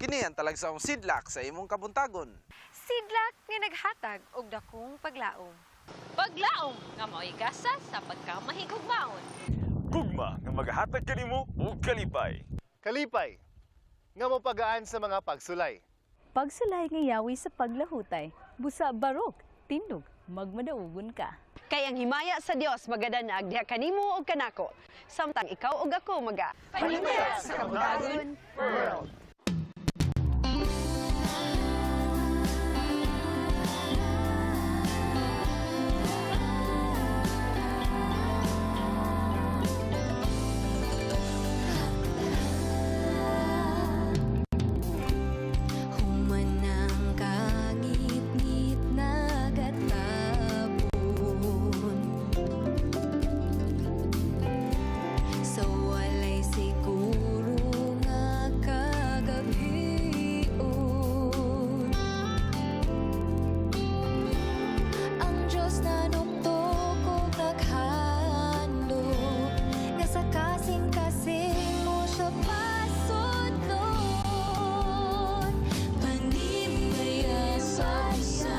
Kini ang talagsaong sidlak sa imong kabuntagon. Sidlak nga naghatag og dakong paglaom. Paglaom nga mao'y gasa sa pagkamahigugmaon. Gugma nga maghatag kanimo og kalipay. Kalipay nga mopagaan sa mga pagsulay. Pagsulay nga yawi sa paglahutay, busa barok, tindog, magmadaugon ka. Kay ang himaya sa Dios magadanag diha kanimo ug kanako, samtang ikaw ug ako maga Panimbaya sa Kabuntagon World. Humanang kangit-ngit nagatapon sa walay siguro nga kagabion. Ang Diyos na nuktok og naghandom nga sa kasing-kasing mo siya pasudlon. Panimbaya sa isa,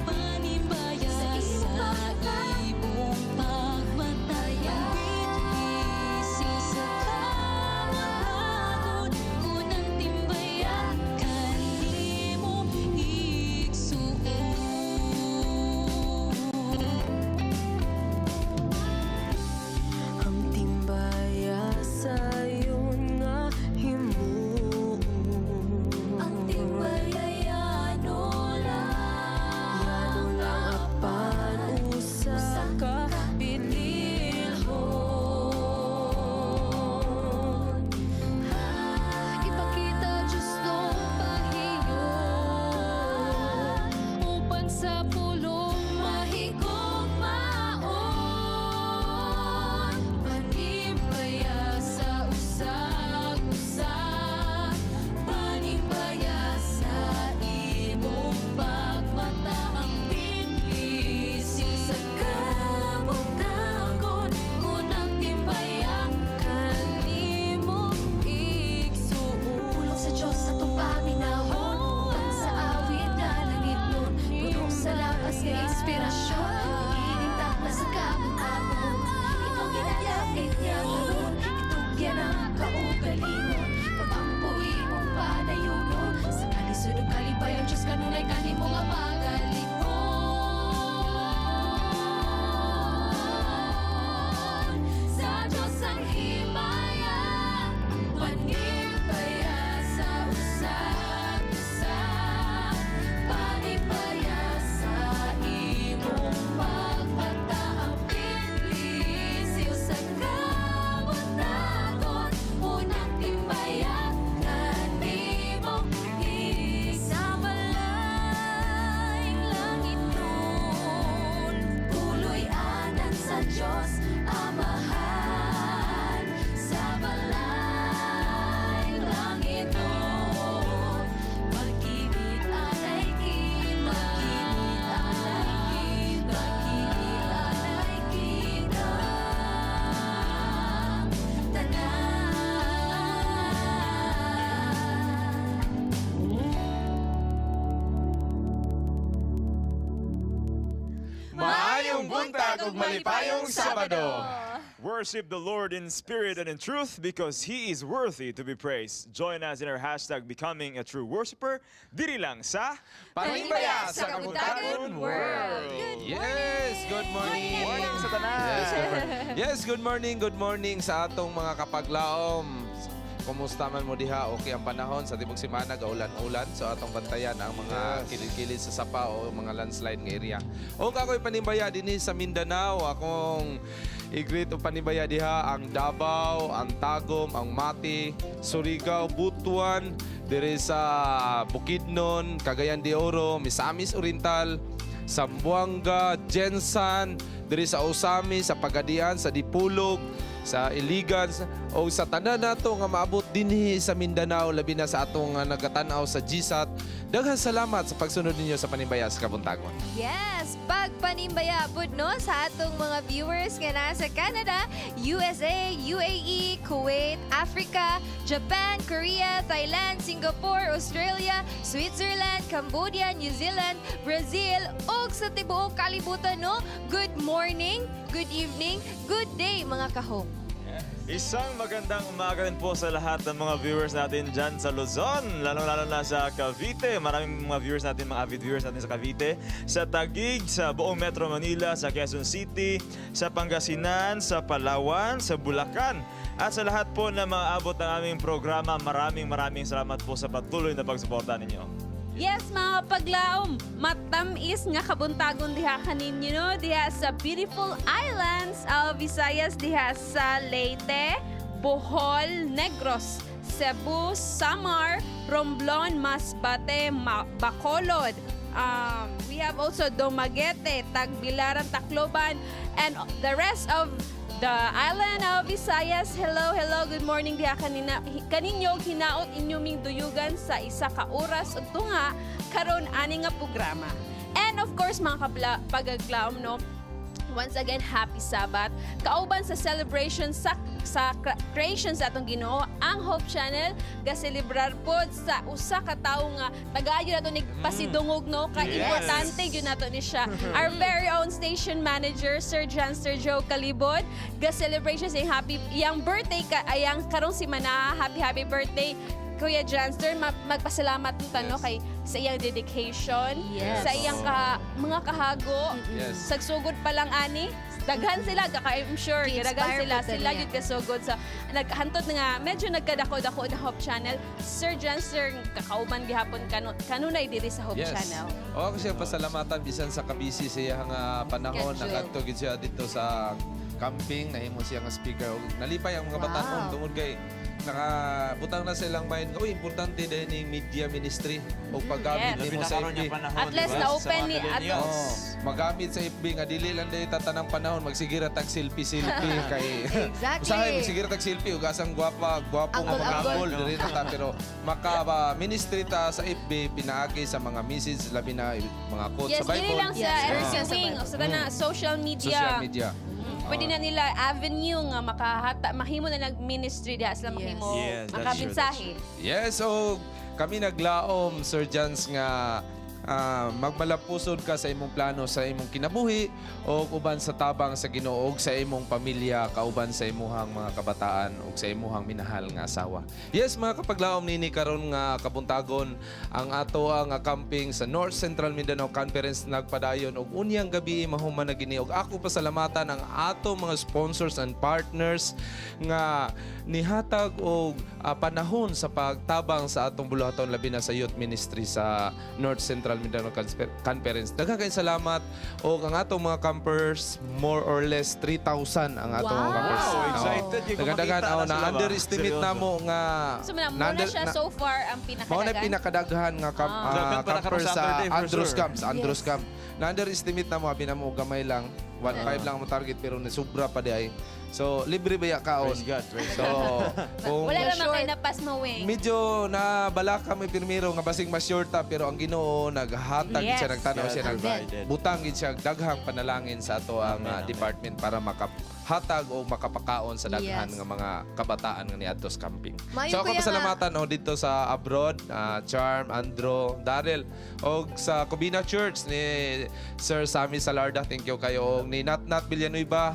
panimbaya sa imong pagmataya, Pagbitlisi sa kabuntagon, unang timbaya kanimo igsuon. Ang timbaya sayon nga himuon. Ang timbaya yano lang, yano lang apan usa ka bililhon. Ipakita Diyos nung pahiyon upan sa pulong mahigugmaon. Panimbaya sa usag-usa, panimbaya sa imong pagmata, ang bitlising sa kabuntagon, unang timbaya kanimo igsuon. Pulong sa Diyos atong paminawon, uban sa awit nga langit nun, puno sa lakas nga inspirasyon, ining takla sa kabuntagon. Ikaw ginalapit niya karon, itugyan ang kaugalingon, pagampo imong padayunon, sa kalisod ug kalipayon Diyos kanunay kanimo nga magalikon. Sa Diyos ang himaya, panimbaya sa usag-usa, panimbaya sa imong pagmata, ang bitlisyo sa kabuntagon, unang timbaya kanimo sa balayng langit nun, puloy-anan sa Diyos Amahan, sa balayng langit nun, magkibit anay kita, magkibit anay kita, magkibit anay kita, tanan. Maayong buntag ug malipayong Sabado. Worship the Lord in spirit and in truth because He is worthy to be praised. Join us in our #BecomingATrueWorshipper. Diri lang sa Panimbaya sa Kabuntagon World. Yes, good morning. Morning sa tanan. Yes, good morning. Yes, good morning, good morning sa atong mga kapaglaom. Kumusta man mo diha? Okay ang panahon sa tibok simana, gaulan-ulan. So atong bantayan ang mga kilid-kilid sa sapa o mga landslide nga area. O ako'y panimbaya dinhi sa Mindanao. Akong i-greet og panimbaya diha ang Davao, ang Tagum, ang Mati, Surigao, Butuan, diri sa Bukidnon, Cagayan de Oro, Misamis Oriental, Zamboanga, Gensan, diri sa Ozamiz, sa Pagadian, sa Dipolog, sa Iligan, o sa tanan nato nga maabot dinhi sa Mindanao, labi na sa atong nagatan-aw sa GSAT. Daghang salamat sa pagsunod ninyo sa Panimbaya sa Kabuntagon. Yes! Pagpanimbaya pud no sa atong mga viewers nga nasa Canada, USA, UAE, Kuwait, Africa, Japan, Korea, Thailand, Singapore, Australia, Switzerland, Cambodia, New Zealand, Brazil ug sa tibuok kalibutan no. Good morning, good evening, good day, mga ka-Hope. Isang magandang umaga rin po sa lahat ng mga viewers natin dyan sa Luzon, lalong-lalo na sa Cavite. Maraming mga viewers natin, mga avid viewers natin sa Cavite, sa Taguig, sa buong Metro Manila, sa Quezon City, sa Pangasinan, sa Palawan, sa Bulacan. At sa lahat po na maaabot ng aming programa, maraming maraming salamat po sa patuloy na pagsuporta ninyo. Yes, mga paglaom, matamis nga kabuntagon diha kaninyo no, diha sa beautiful islands of Visayas, diha sa Leyte, Bohol, Negros, Cebu, Samar, Romblon, Masbate, Bacolod. We have also Dumaguete, Tagbilaran, Tacloban, and the rest of the island of Visayas. Hello, hello, good morning diha kanina kaninyo hinaot inyong duyugan sa isa ka oras ug tunga karon ani nga programa. And of course, mga kabla, pagaglaom no, once again, happy Sabbath. Kauban sa celebration sa creation sa atong Ginoo, ang Hope Channel gaselebrar pod sa usa ka tawo nga tagayo nato ni pasidungog no, ka importante gyud nato ni siya. Our very own station manager, Sir John Sir Joe Calibod, ga-celebration sa iyang happy iyang birthday ka ayang karong simana. Happy happy birthday, Kuya Janster. Magpasalamat ta no kay sa iyang dedication, sa iyang mga kahago. Sagsugod pa lang ani, daghan sila kaka I'm sure, Gi-inspire daghan sila po sila niya. gyud kasugod sa naghantod nga medyo nagkadako-dako na Hope Channel. Sir Janster, kakauban gihapon kanunay diri sa Hope Channel. O, ako siya pasalamatan bisan sa kabisi sa iyang panahon. Schedule. Nakadto gid siya dito sa camping, nahimo siya nga speaker. Ug nalipay ang mga batanon tungod kay nakabutang na silang mind, uy, importante din ni media ministry o paggamit Yes. nimo Labi na sa karon FB. yung panahon, At least di ba? na-open Sa mga ni ato. millennials. Oh, magamit sa FB nga dili lang dahil tatanang panahon magsigira tag selfie selfie kay usahay magsigira tag selfie ug asang gwapa gwapo nga Anggol, mga anggol. angol diri na ta, pero maka ba, ministry ta sa FB pinaagi sa mga message, labi na mga quotes Yes, sa dili Bible. lang sa Yes, FB verses sa wing, Bible. sa tanang social media. Social media. Pwede na nila avenue nga makahata mahimo na nag-ministry diha sila mahimo Yes, that's true, makabensahe. Yes, so kami naglaom, Sir Jans, nga magmalapusod ka sa imong plano sa imong kinabuhi o uban sa tabang sa Ginoo ug sa imong pamilya, kauban sa imuhang mga kabataan ug sa imuhang minahal nga asawa. Yes, mga kapaglaom, nini karon nga kabuntagon ang ato ang camping sa North Central Mindanao Conference nagpadayon og unyang gabi mahuman na gini, og ako pasalamatan ang ato mga sponsors and partners nga nihatag og panahon sa pagtabang sa atong buluhaton, labi na sa youth ministry sa North Central Mindanao Conference. Daghang kayong salamat og ang atong mga campers, more or less 3,000 ang atong mga campers. Wow, Oo. excited. Yung Daghan-daghan makita oh, na na sila ba? underestimate na Seryoso. mo nga So muna siya so far ang mao na pinakadagan. pinakadaghan nga Daghan pa na karon campers sa Saturday, for Andros sure. Camp, sa Andros Camp. Na underestimate na mo, abi na mo gamay lang. 1.5 lang ang target pero nisubra pa di ay. So libre ba ya kaon? Praise God, praise So kung Wala naman Short. kay napas mo wing. medyo nabalaka may pirmiro nga basing masyurta, pero ang Ginoo naghatag siya, nagtanaw God siya, nag provided. butang gid siya daghang panalangin sa ato ang Amen, amen. department para makahatag o makapakaon sa daghan nga mga kabataan nga niadto sa camping. Maayo So ako kuya nga. pasalamatan no dito sa abroad, Charm, Andro, Daryl og sa Cobina Church ni Sir Sammy Salarda, thank you kayo, og ni Nat Nat Villanueva,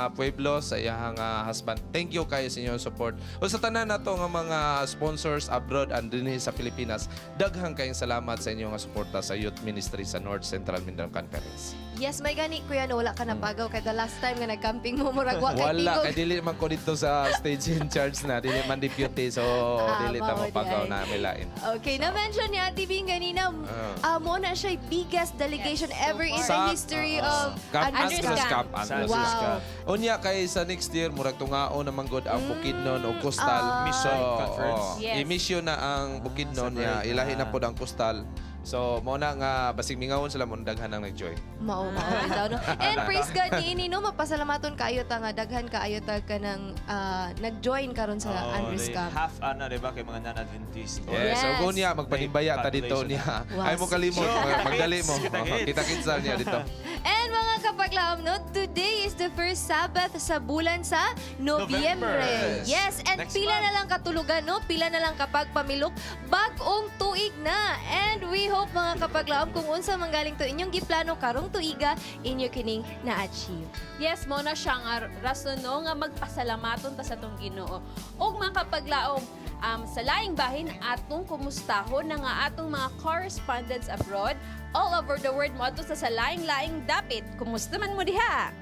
Pueblo, sa iyahang husband. Thank you kayo sa inyong support. O sa tanan nato nga mga sponsors abroad and dinhi sa Pilipinas, daghang kayong salamat sa inyong suporta sa youth ministry sa North Central Mindanao Conference. Yes, may gani kuya no, wala ka napagaw kay the last time nga nag-camping mo murag wa kay Wala tingog. kay dili man ko dito sa stage in charge na, dili man deputy, so dili ta mao di mapagaw ay. na may lain. Okay, na-mention ni Ate Bing kanina, mo na siya biggest delegation Yes, so ever in the Sa- history of Camp Andros Andros Camp. Camp. Andros Camp. Unya kay sa next year murag tungao naman gud ang Bukidnon o Coastal. Mission Conference. Oh, Yes. I-mission na ang Bukidnon niya, Separate ilahi na na. pod ang Coastal. So mao na nga basig mingawon sila mo daghan ang nag-join. Mao, mao bitaw no. And praise God niini no, mapasalamaton kaayo ta nga daghan kaayo ta kanang nag-join karon sa Oo, Andres Camp. Half ana, di ba, kay mga non-Adventist. Yes, Yes. so niya magpanimbaya ta dito Population. niya. Wow. Ay mo kalimot, Sure. magdali mo. Kita-kits. Kita-kits niya dito. And mga kapaglaom, no, today is the first Sabbath sa bulan sa Nobyembre. November. Yes, and Next pila month. na lang katulugan, no? Pila na lang kapag pamilok, bag-ong tuig na. And we hope, mga kapaglaom, kung unsa manggaling to inyong giplano karong tuiga, inyo kining na-achieve. Yes, mo na siya nga rason, no, nga magpasalamaton ta sa atong Ginoo. Ug mga kapaglaom, sa laing bahin atong kumustahon na nga atong mga correspondents abroad all over the world mo sa laing-laing dapit. Kumusta man mo diha?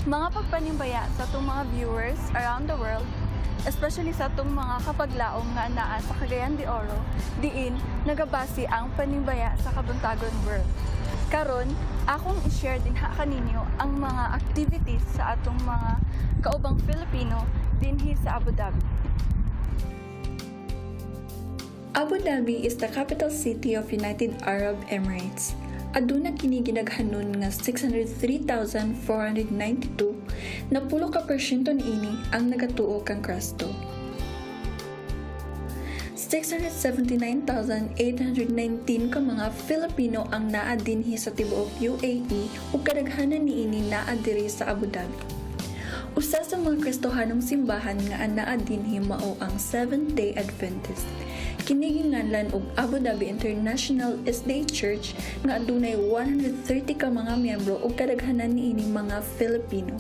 Mga pagpanimbaya sa atong mga viewers around the world, especially sa atong mga kapaglaom nga naa sa Cagayan de Oro, diin nagabasi ang panimbaya sa Kabuntagon World. Karon, akong i-share dinha kaninyo ang mga activities sa atong mga kaubang Filipino dinhi sa Abu Dhabi. Abu Dhabi is the capital city of United Arab Emirates. Aduna kini gidaghanon nga 603,492 na 10 ka porsyento niini ang nagatuo kang Kristo. 679,819 ka mga Filipino ang naa dinhi sa tibuok UAE ug kadaghanan niini naa diri sa Abu Dhabi. Usa sa mga Kristohanong simbahan nga anaa dinhi mao ang Seventh-day Adventist. Kini ginganlan og Abu Dhabi International SDA Church nga adunay 130 ka mga miyembro ug kadaghanan niini mga Filipino.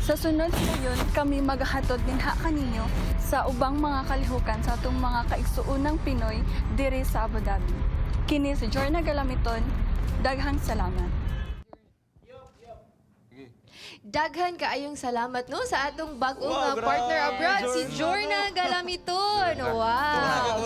Sa sunod sayon, kami maghahatod dinha kaninyo sa ubang mga kalihukan sa atong mga kaigsuonang Pinoy diri sa Abu Dhabi. Kini si Jorna Galamiton, daghang salamat. Daghan kaayong salamat, no, sa atong bag-ong Wow, partner grabe, abroad, si Jorna. Jorna Galamiton. Wow.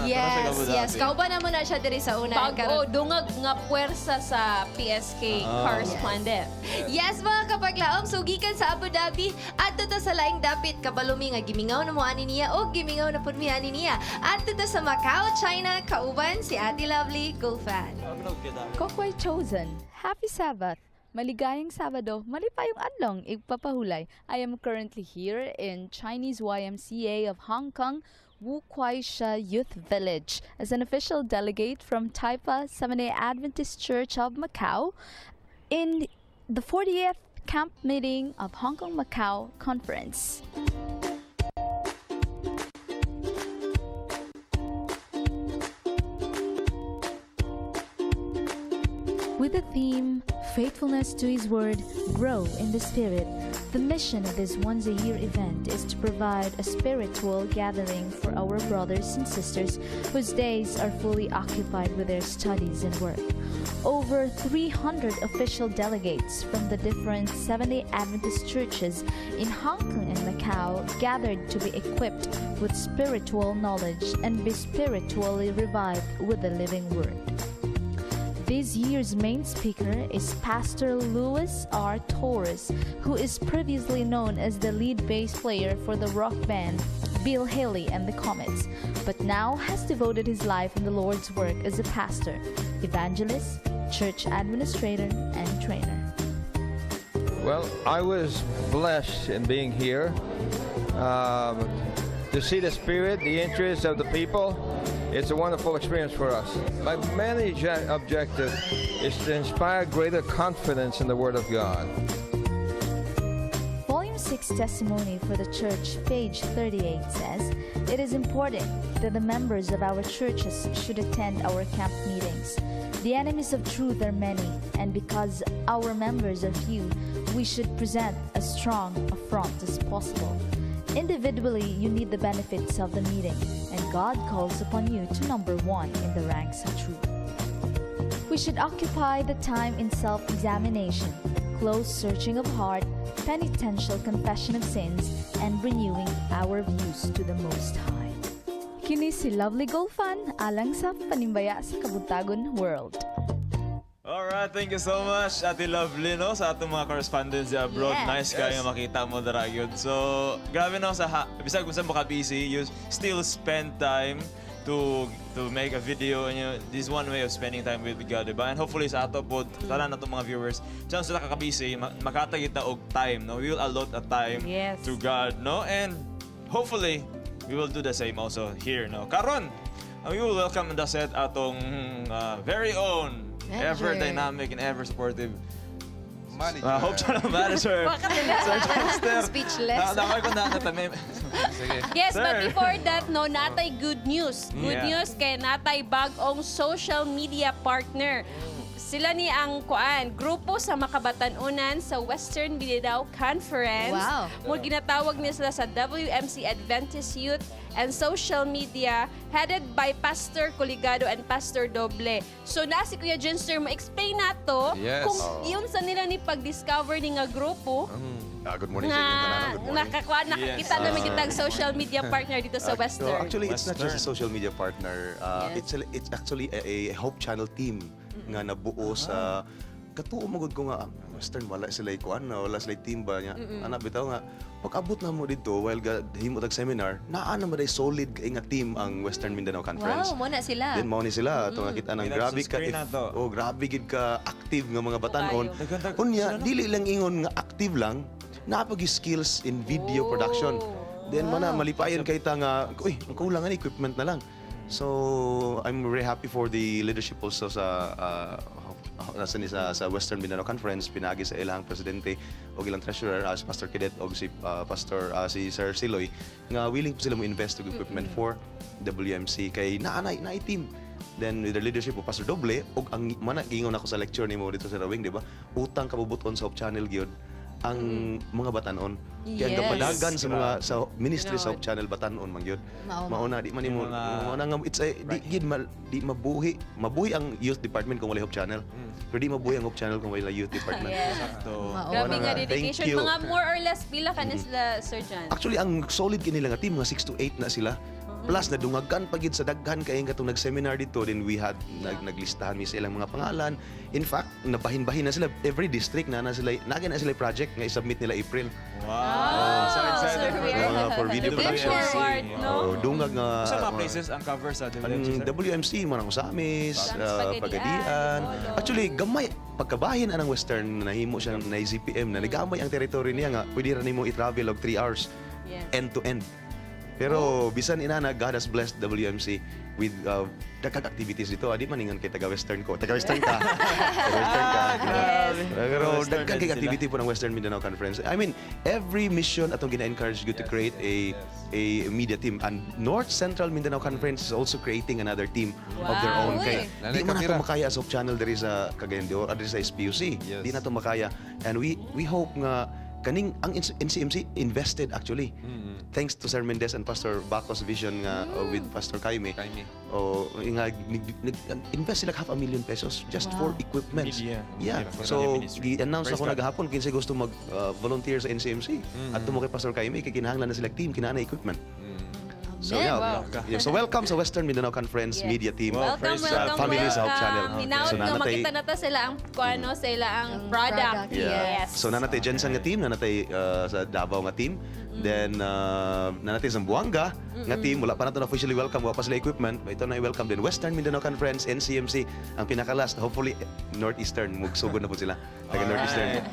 Yes. Kauban na mo na siya diri sa una. Bago, dungag nga puwersa sa PSK correspondent. Yes, mga kapaglaom, so gikan sa Abu Dhabi adto ta sa laing dapit, kabalumi nga gimingaw na mo ani niya o gimingaw na pud mi ani niya. Adto ta sa Macau, China, kauban si Ate Lovely Gulfan. Kokway Chosen, Happy Sabbath! Maligayang Sabado, malipayong adlong, igpapahulay. I am currently here in Chinese YMCA of Hong Kong, Wu Kwai Sha Youth Village, as an official delegate from Taipa Seventh-day Adventist Church of Macau in the 40th Camp Meeting of Hong Kong Macau Conference. With the theme "Faithfulness to His Word, Grow in the Spirit," the mission of this once a year event is to provide a spiritual gathering for our brothers and sisters whose days are fully occupied with their studies and work. Over 300 official delegates from the different Seventh day Adventist churches in Hong Kong and Macau gathered to be equipped with spiritual knowledge and be spiritually revived with the living word. This year's main speaker is Pastor Louis R. Torres, who is previously known as the lead bass player for the rock band Bill Haley and the Comets, but now has devoted his life in the Lord's work as a pastor, evangelist, church administrator, and trainer. Well, I was blessed in being here to see the spirit, the interest of the people. It's a wonderful experience for us. My main objective is to inspire greater confidence in the Word of God. Volume 6 Testimony for the Church, page 38 says, "It is important that the members of our churches should attend our camp meetings. The enemies of truth are many, and because our members are few, we We should present as strong a front as possible. Individually, you need the benefits of the meeting, and God calls upon you to number one in the ranks of truth. We should occupy the time in self examination, close searching of heart, penitential confession of sins, and renewing our views to the Most High. Kini si Lovely Golfan alang sa Panimbaya sa Kabuntagon World. Alright, thank you so much, Ate Lovely, no, sa atong mga correspondents abroad. Nice kayo makita mo dara gyud. So, grabe no sa bisag kung saan mo ka busy, you still spend time to make a video and this is one way of spending time with God, diba? And hopefully sa ato po, tanan nato mga viewers, diyan sila kakabusy, makatag kita og time, no? We will allot a time to God, no? And hopefully, we will do the same also here, no? Karon, we will welcome in the set atong very own, ever Manager. Dynamic and ever supportive Manager. Hope Channel Manager, Sir Chester. Speechless. Na, ko na natami. Sige. Yes, but Sir. before that, no, natay good news. Good news kay natay bag-ong social media partner. Sila ni ang kuan, grupo sa Makabatanunan sa Western Mindanao Conference. Mo ginatawag niya sila sa WMC Adventist Youth and Social Media headed by Pastor Coligado and Pastor Doble. So na si Kuya Jenster mo explain nato kung yun sa nila ni pag-discover ni nga grupo Good morning nga sa inyong tanan. Good morning. nakakuan nakakita namin kitang social media partner dito sa Western. No, actually, it's not just a Western. social media partner. It's actually a Hope Channel team nga nabuo sa katuo magud ko nga Western wala sila ikuan na wala sila team ba niya. Anak bitaw nga pag-abot na mo dito while ga himo tag seminar naa na man day solid kay nga team ang Western Mindanao Conference. Wow, muna sila. Then mao ni sila ato nga kita nang Kita sa grabe ka screen na to. oh, grabe gid ka active nga mga batanon. Daghan-daghan Unya sila, no? dili lang ingon nga active lang, naa pag skills in video production. Then mana malipayon kay ta nga uy, ang kulang ani equipment na lang. So I'm very happy for the leadership also sa nasa ni sa Western Mindanao Conference pinagi sa ilang presidente o ilang treasurer as Pastor Cadet o si Pastor si Sir Siloy nga willing po sila mo invest og equipment for WMC kay naa na naay team. Then with the leadership of Pastor Doble og ang mana giingon ako sa lecture nimo dito sa Rawing, di ba? Utang kabubuton sa Hope Channel gyud ang mga batanon. Kaya ang kapadagan sa mga sa ministry sa Hope Channel batanon man gyud. Mao. Mauna di man nimo Yung mga- mauna nga it's a, di gid di mabuhi mabuhi ang youth department kung wala Hope Channel. Pero di mabuhi ang Hope Channel kung wala youth department. Sakto. Mao. Grabe Wala nga nga. Thank dedication. you. Mga more or less pila ka na sila, Sir John? Actually, ang solid kinila nga team, mga 6 to 8 na sila. Plus, nadungagan pa gid sa daghan kay katong nag-seminar dito, then we had naglistahan mi sa ilang mga pangalan. In fact, nabahin-bahin na sila every district na na sila na sila project nga i-submit nila April. Wow. So excited So for we that. are Mga for video looking production. forward, no? Oh, dungag nga Sa mga places ang cover sa Ang WMC, sir? WMC, manang Osamis, Osamis, Pagadian, Pagadian. Bacolod. Actually, gamay pagkabahin anang Western nahimo siya na ZPM na nagamay ang territory niya nga pwede ra nimo i-travel og 3 hours end to end. Pero bisan inana, God has blessed WMC with daghang activities dito. Adi man ingon kay taga Western ko. Taga Western ka. Taga Western ka. Yes. Pero Western daghan din kay sila. activity po ng Western Mindanao Conference. I mean, every mission atong gina-encourage good to create a media team. And North Central Mindanao Conference is also creating another team of their own. Uy. Kay Nanay di man kamera. nato makaya sa Hope Channel diri sa Cagayan de Oro, diri sa SPUC. Di na to makaya. And we hope nga kaning ang NCMC invested actually. Thanks to Sir Mendez and Pastor Bacos vision nga with Pastor Kaime. O nga invest sila ₱500,000 just for equipment. Media. Yeah. Media. So Media ministry. gi-announce Praise ako God. nagahapon kinsay gusto mag volunteer sa NCMC. At mo kay Pastor Kaime kay kinahanglan na sila team, kinahanglan na equipment. So Amen. yeah, Wow. yeah. So welcome sa Western Mindanao Conference Media Team. Welcome, Praise Sa welcome, family sa Hope welcome. Channel. Hinaot So nga nanatay makita na ta sila ang kuano sila ang product. Product. Yeah. Yes. So nanatay Jensen nga team, nanatay sa Davao nga team. Then nanatay Zamboanga nga team, wala pa nato na officially welcome, wala pa sila equipment. Ito na i-welcome din Western Mindanao Conference, NCMC, ang pinaka-last. Hopefully Northeastern mugsugod na po sila. Taga Northeastern.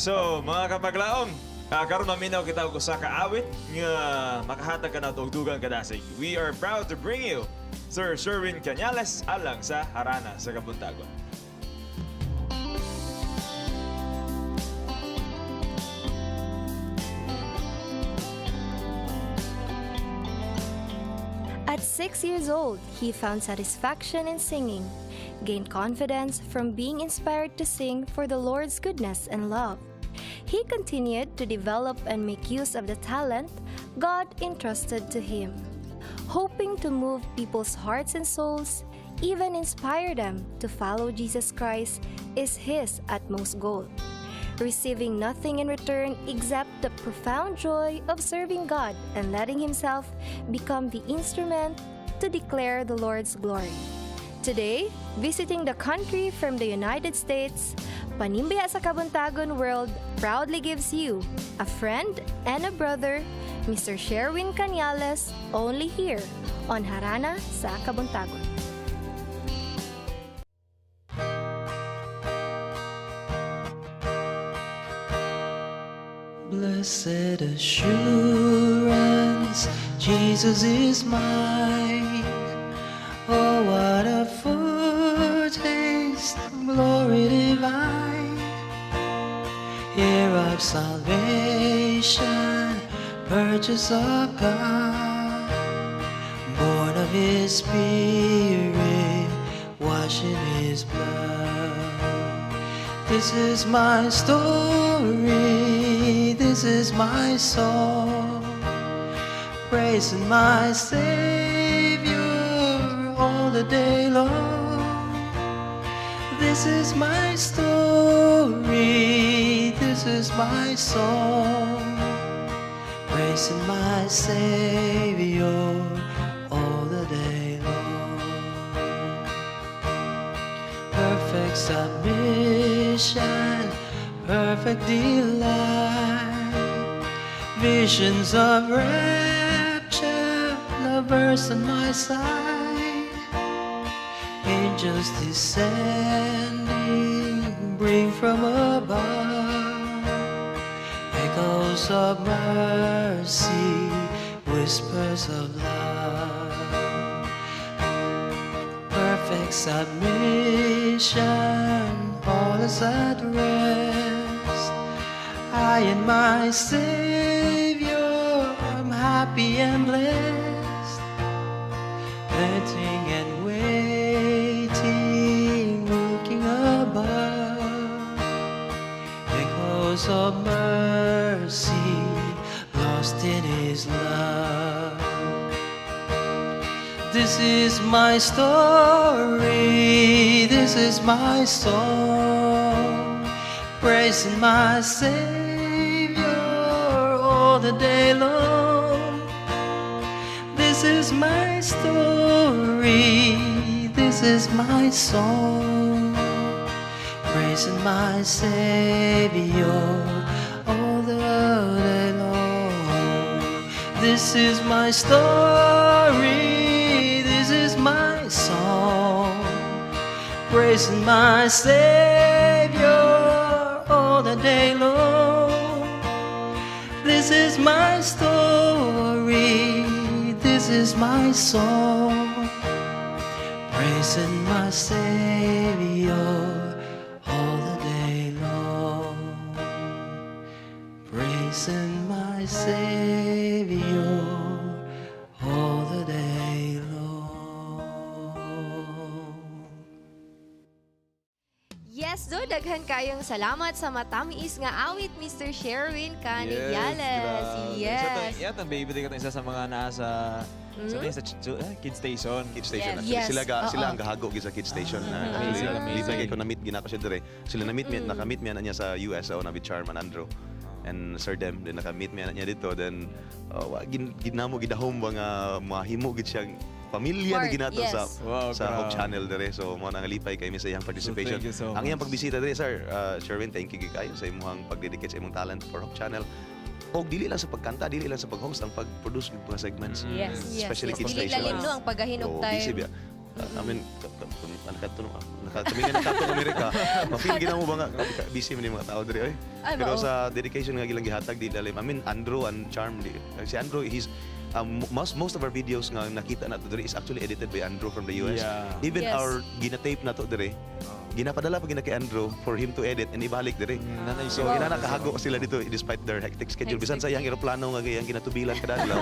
So, mga kapaglaom, karon maminaw kita og usa ka awit nga makahatag ka nato og dugang kadasig. We are proud to bring you Sir Sherwin Cañales alang sa Harana sa Kabuntagon. At 6 years old, he found satisfaction in singing, gained confidence from being inspired to sing for the Lord's goodness and love. He continued to develop and make use of the talent God entrusted to him, hoping to move people's hearts and souls, even inspire them to follow Jesus Christ, is his utmost goal. Receiving nothing in return except the profound joy of serving God and letting himself become the instrument to declare the Lord's glory. Today, visiting the country from the United States, Panimbaya sa Kabuntagon World proudly gives you a friend and a brother, Mr. Sherwin Cañales, only here on Harana sa Kabuntagon. Blessed assurance, Jesus is mine. Oh, what a foretaste of glory divine. Heir of salvation, purchase of God, born of His Spirit, washed in His blood. This is my story, this is my song, praising my Savior all the day long. This is my story, this is my song, praising my Savior all the day long. Perfect submission, perfect delight, visions of rapture, lovers on my side, angels descending, bring from above, echoes of mercy, whispers of love. Perfect submission, all is at rest. I and my Savior, I'm happy and blessed. Waiting and waiting, looking above. Echoes of mercy, lost in His love. This is my story, this is my song, praising my Savior all the day long. This is my story, this is my song, praising my Savior all the day long. This is my story, this is my song, praising my Savior all the day long. This is my story, this is my song, praising my Savior all the day long. Praising my Savior all the day long. Yes, do daghan kayong salamat sa matamiis nga awit, Mr. Sherwin Canillales. Grabe. Yes. So, ito, yata ang baby din katong isa sa mga nasa sa Kids Station. Kids Station. Yes. Actually, Yes. sila ga, sila Oo. ang gahago gyud sa Kids Station. Na Amazing, actually, amazing. lipay kay ko na-meet ginako siya dire. Sila na-meet mi, naka-meet mi ana niya sa US na with Charm and Andrew and Sir Dem, then naka-meet mi ana niya dito, then ginamo gidahom ba nga mahimo gid siyang pamilya na Part, ginato yes. sa Wow, sa Hope grabe. Channel dire. So mo nang lipay kay mi sa iyang participation. So, thank you so Ang iyang much. pagbisita dire, sir, Sherwin, thank you gyud kayo sa imong pagdedicate sa imong talent for Hope Channel. Og dili lang sa pagkanta, dili lang sa pag-host, ang pag-produce ng mga segments. Yes. Especially Yes. Kids Dili Station. lalim no ang paghahinog Oo, time. busy ba? I mean, nakatumingin na katong Amerika. Ma-feel gina mo ba nga busy man yung mga tao diri oy. Ay, Pero mao. sa dedication nga gilang gihatag di lalim. I mean, Andrew and Charm di, si Andrew, he's most most of our videos nga nakita nato diri is actually edited by Andrew from the US. Yeah. Even Yes. our ginatape nato diri, ginapadala pa gina kay Andrew for him to edit and ibalik diri. Nanay So siya. ina nakahago sila dito despite their hectic schedule. Bisan sa iyang eroplano nga iyang ginatubilan kada adlaw.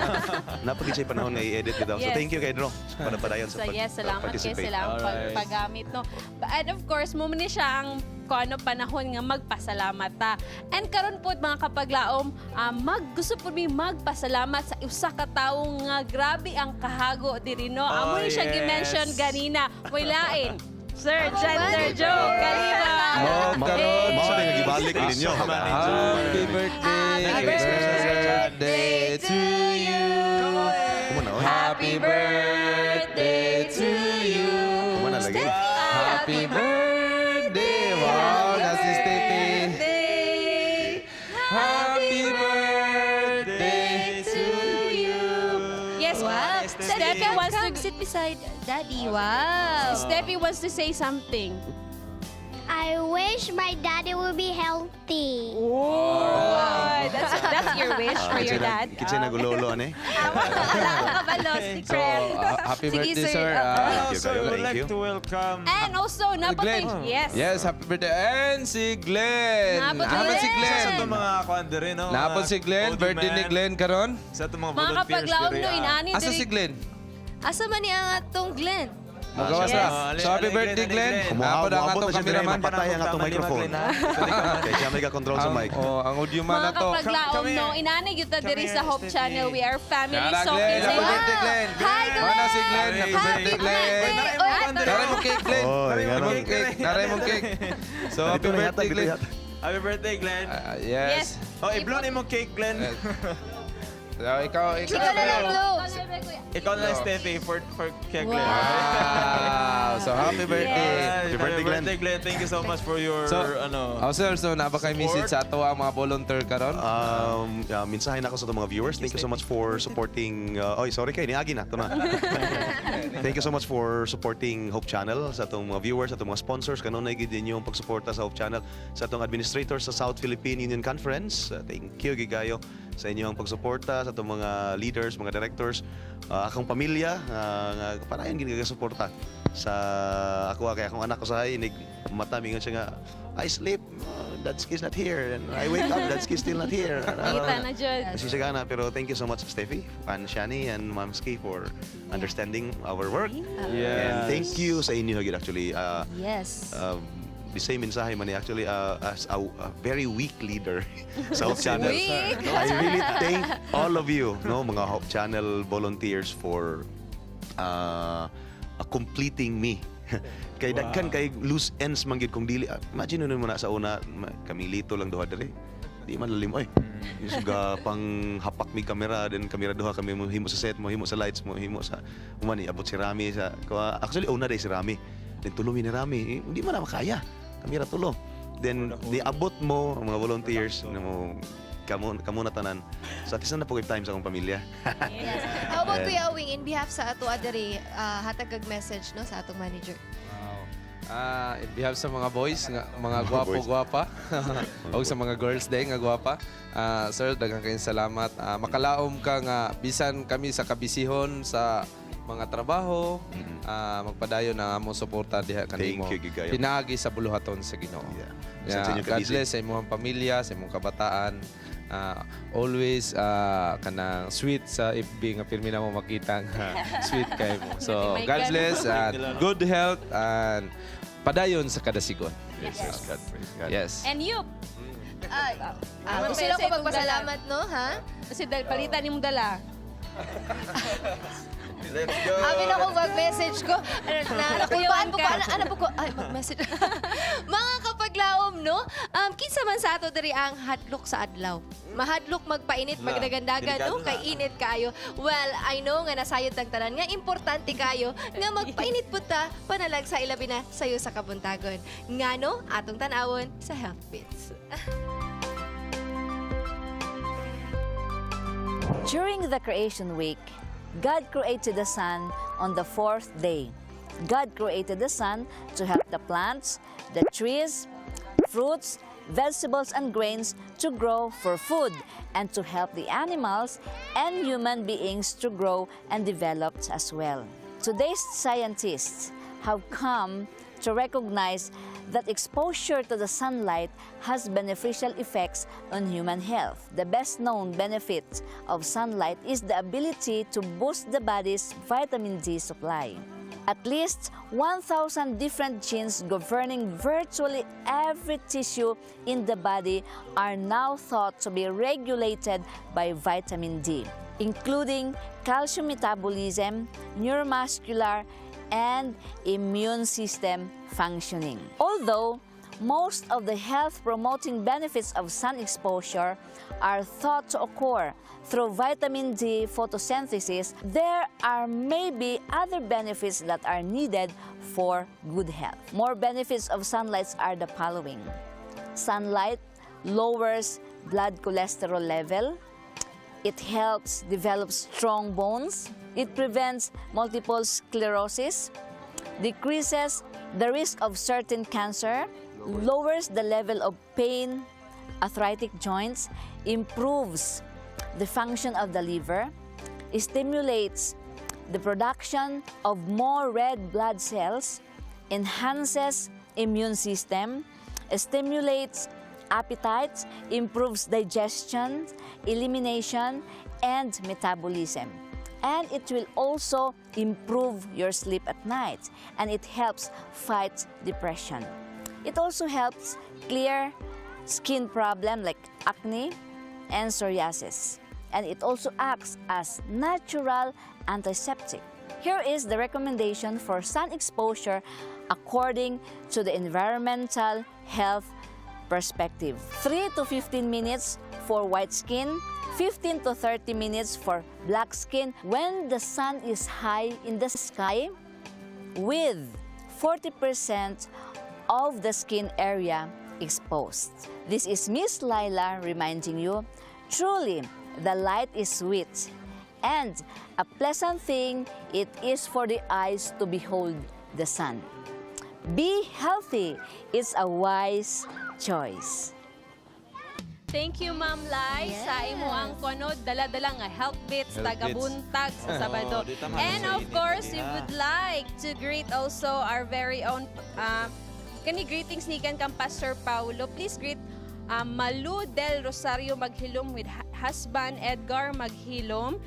Napagid siya panahon nga i-edit bitaw. So Yes. thank you kay Andrew para padayon sa So pag yes, salamat kay participate. sila ang Alright. paggamit no. And of course, mo ni siya ang Kuno panahon nga magpasalamat ta. And karon po mga kapaglaom, mag gusto po mi magpasalamat sa usa ka tawo nga grabe ang kahago diri, no. Amo Oh, ni siya yes. gi-mention ganina. Way lain. Sir Gender Joe Kalima. Oh, karon. Mao na nga gibalik ninyo. Happy birthday. Happy birthday to you. Happy birthday to you. Kumana lagi. Happy birthday. Wow, nasi Steffi. Happy birthday to you. Yes, Wow. Steffi Come, wants come, to sit beside Daddy. Wow. Steffi wants to say something. I wish my daddy will be healthy. Oh, that's your wish for your dad. Kitsa nagulolo ani. Wala ka kabalo, So, secret. happy Sige, birthday, sir. sir. Thank you, So, we would thank like you. to welcome And also, napatay. Glenn. Yes. Yes, happy birthday. And si Glenn. Napot Napot si Glenn. Sa Glenn. itong mga kuan diri, no? Napot Mga si Glenn. podium Birthday ni man. Glenn karon. Sa itong mga Mga volunteers kapaglaom, diri, no, inani Asa diri. si Glenn? Asa man niya ang atong Glenn? Magawas Yes. na. Ali, So, happy Ali, birthday, Glenn, Glenn. Ali, Napot ang Muabot atong na siya diri, cameraman. mapatay ang atong microphone. Kay siya may control sa mic. Oh, ang audio man Mga na to. kapaglaom, Come no, here. inani gyud ta Come diri here, sa Hope Steffi. Channel. We are family. Tara, So, Glenn. kinsay Happy birthday, Glenn. Hi, Glenn. Mana si Glenn. Happy birthday, Glenn. Naray mo cake, Glenn. Oh, Naray mo ngano. cake. Naray mo cake. So, happy Dito na yata, birthday, dito Glenn. yata. Happy birthday, Glenn. Yes. Oh, i-blow na imong cake, Glenn. So, ikaw, ikaw. Ikaw na lang, Blue. Ikaw na lang, Steffi, for kay Glenn. Wow. So, happy birthday. Happy birthday, Glenn. birthday, Glenn. Thank you so much for your, So, ano, oh, sir, so naa ba kay message sa ato ang mga volunteer karon? Mensahe na ako sa itong mga viewers. Thank you so much for supporting... oy, sorry kay, niagi na. Ito na. Thank you so much for supporting Hope Channel, sa atong mga viewers, sa atong mga sponsors. Kanunay gid ninyo ang pagsuporta sa Hope Channel, sa atong administrator sa South Philippine Union Conference. Thank you, gigayo, sa inyong pagsuporta, sa atong mga leaders, mga directors, akong pamilya, nga padayon gid suporta sa ako kay akong anak ko sa inig mata mingon siya nga I sleep, Dad's is not here, and I wake up, Dad's is still not here. Kita na jud. Kasi siya gana, pero thank you so much, Steffi, and Shani, and Mamski for understanding our work. And thank you sa inyo, gid actually. The same mensahe man ni actually as a very weak leader sa Hope Channel. Weak. I really thank all of you, no, mga Hope Channel volunteers for completing me. Kay daghan kay loose ends man gyud kung dili. Imagine nun mo na sa una kami lito lang duha diri. Di man lalim oy. Yung pang hapak mi kamera then kamera duha kami mo himo sa set mo himo sa lights mo himo sa human abot si Rami sa actually una day si Rami. Then tulo mi ni Rami, eh, hindi man na makaya. Kamera tulo. Then di abot mo ang mga volunteers mo kamo kamo na tanan. So at least na po time sa akong pamilya. Yes. How about Yeah. Kuya Wing, in behalf sa ato adiri, hatag kag message no sa atong manager. Wow. In behalf sa mga boys, nga, mga Mga gwapo boys. gwapa, o sa mga girls day nga gwapa. Sir, daghang kayong salamat. Makalaom ka nga bisan kami sa kabisihon sa mga trabaho, magpadayon ang among suporta diha kanimo. Thank you, Gigayo. Pinaagi sa buluhaton sa Ginoo. Yeah. Yeah, Sa inyong God kabisi. bless sa imong pamilya, sa imong kabataan. Always kanang sweet sa FB nga pirmi na mo makita nga sweet kay mo. So May God ganun. bless and good health and padayon sa kadasigon. Yes, praise God, praise God. Yes. And you, Gusto lang ko magpasalamat, no, ha? Kasi dahil palitan nimong dala. Let's go. Amin ako mag-message ko. Ano, na, nakulpaan po ko. Ano po ko? Ay, mag-message. Mga kapaglaom, no? Kinsa man sa ato diri ang hadlok sa adlaw. Mahadlok magpainit, Na, magdagandagan, no? delikado na. Kay init kayo. Well, I know nga nasayod tang tanan nga importante kayo nga magpainit pud ta panalag sa ilabi na sayo sa kabuntagon. Ngano atong tan-awon sa Health Bits. During the creation week, God created the sun on the fourth day. God created the sun to help the plants, the trees, fruits, vegetables, and grains to grow for food and to help the animals and human beings to grow and develop as well. Today's scientists have come to recognize that exposure to the sunlight has beneficial effects on human health. The best known benefit of sunlight is the ability to boost the body's vitamin D supply. At least 1,000 different genes governing virtually every tissue in the body are now thought to be regulated by vitamin D, including calcium metabolism, neuromuscular, and immune system functioning. Although most of the health promoting benefits of sun exposure are thought to occur through vitamin D photosynthesis, there are maybe other benefits that are needed for good health. More benefits of sunlight are the following. Sunlight lowers blood cholesterol level. It helps develop strong bones. It prevents multiple sclerosis, decreases the risk of certain cancer, lowers the level of pain, arthritic joints, improves the function of the liver, stimulates the production of more red blood cells, enhances immune system, stimulates appetite, improves digestion, elimination, and metabolism. And it will also improve your sleep at night, and it helps fight depression. It also helps clear skin problem like acne and psoriasis. And it also acts as natural antiseptic. Here is the recommendation for sun exposure according to the environmental health perspective. 3 to 15 minutes for white skin, 15 to 30 minutes for black skin when the sun is high in the sky, with 40% of the skin area exposed. This is Miss Laila reminding you, truly, the light is sweet, and a pleasant thing it is for the eyes to behold the sun. Be healthy. It's a wise choice. Thank you, Ma'am Lai, sa imo ang kuno dala-dala nga health bits Health taga bits. buntag sa Oo, Sabado. di tama And sa of init, course, we diha. would like to greet also our very own kani greetings ni kan kang Pastor Paulo. Please greet Malu del Rosario Maghilom with husband Edgar Maghilom,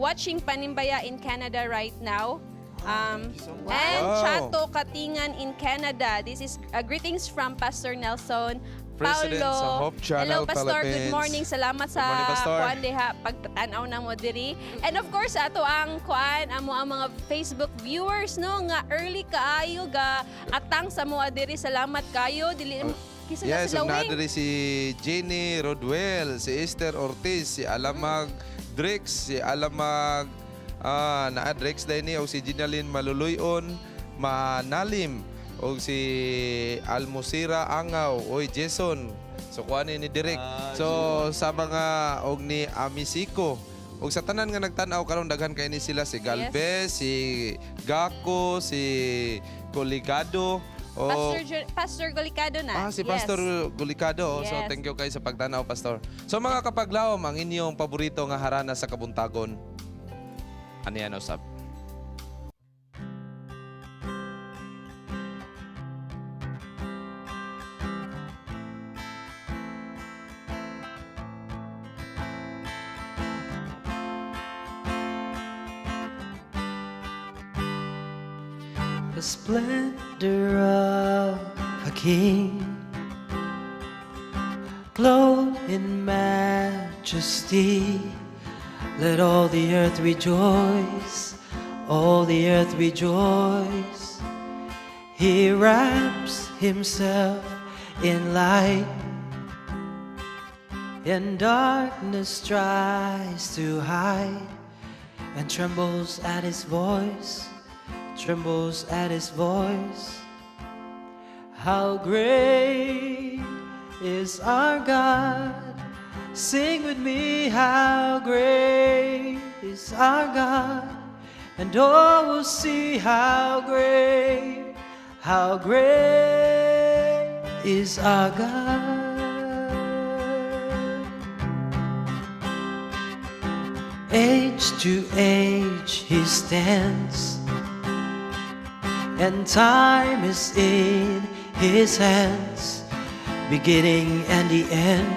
watching Panimbaya in Canada right now. And Chato Katingan in Canada. This is greetings from Pastor Nelson President Paulo. sa Hope Channel Hello, Pastor. Good Philippines. morning. Salamat sa Good morning, Pastor. kuan diha pagtanaw na mo diri. And of course, ato ang kuan amo ang mga Facebook viewers, no, nga early kaayo ga atang sa moa diri. Salamat kayo. Dili kisa na Yes, sila ug naa wing. diri si Jenny Rodwell, si Esther Ortiz, si Alamag Drix, si Alamag naa Drix dahil ni, og si Ginalyn Maluluyon Manalim, og si Almusira Angaw, oy Jason. So kuan ni Direk. So sa mga og ni Amisiko, og sa tanan nga nagtan-aw karon, daghan kay ni sila, si Galvez, si Gako, si Coligado, o Pastor Golicado na. Ah, si Pastor Gulicado. So, thank you kay sa pagtanaw, Pastor. So, mga kapaglaom, ang inyong paborito nga harana sa kabuntagon. Ano yan, usab? The splendor of a king, clothed in majesty. Let all the earth rejoice, all the earth rejoice. He wraps himself in light, and darkness tries to hide, and trembles at his voice, trembles at his voice. How great is our God? Sing with me, how great is our God? And all will see how great is our God. Age to age he stands, and time is in his hands, beginning and the end,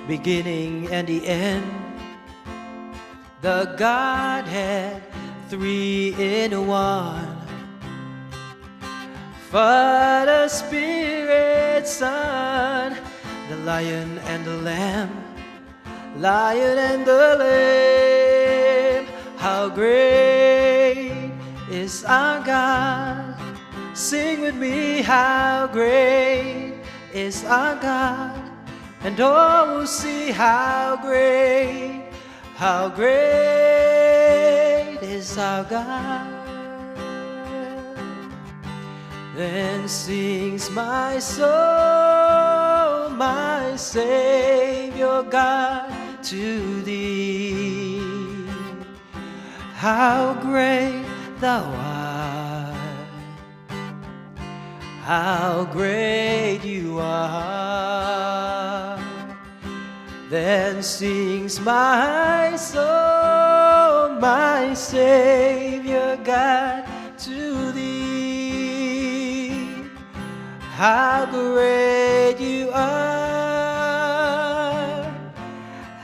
beginning and the end. The Godhead, three in one. Father, Spirit, Son, the Lion and the Lamb, Lion and the Lamb. How great is our God? Sing with me, how great is our God? And all will see how great is our God. Then sings my soul, my Savior God, to thee. How great thou art, how great you are. Then sings my soul, my Savior God, to thee. How great you are,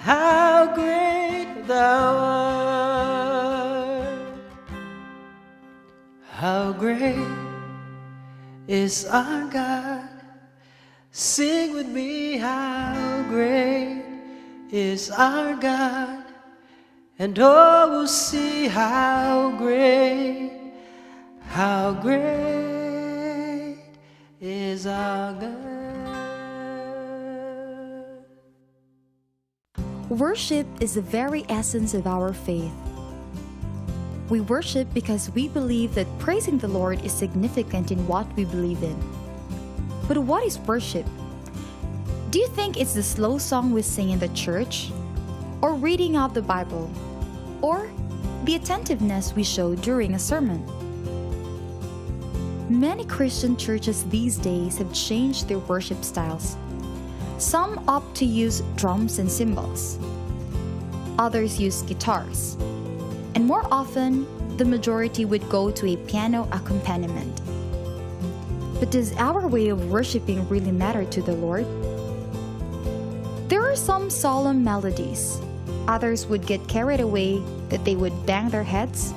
how great thou art. How great is our God. Sing with me, how great is our God. And all will see how great is our God. Worship is the very essence of our faith. We worship because we believe that praising the Lord is significant in what we believe in. But what is worship? Do you think it's the slow song we sing in the church? Or reading out the Bible? Or the attentiveness we show during a sermon? Many Christian churches these days have changed their worship styles. Some opt to use drums and cymbals. Others use guitars. And more often, the majority would go to a piano accompaniment. But does our way of worshiping really matter to the Lord? There are some solemn melodies. Others would get carried away that they would bang their heads,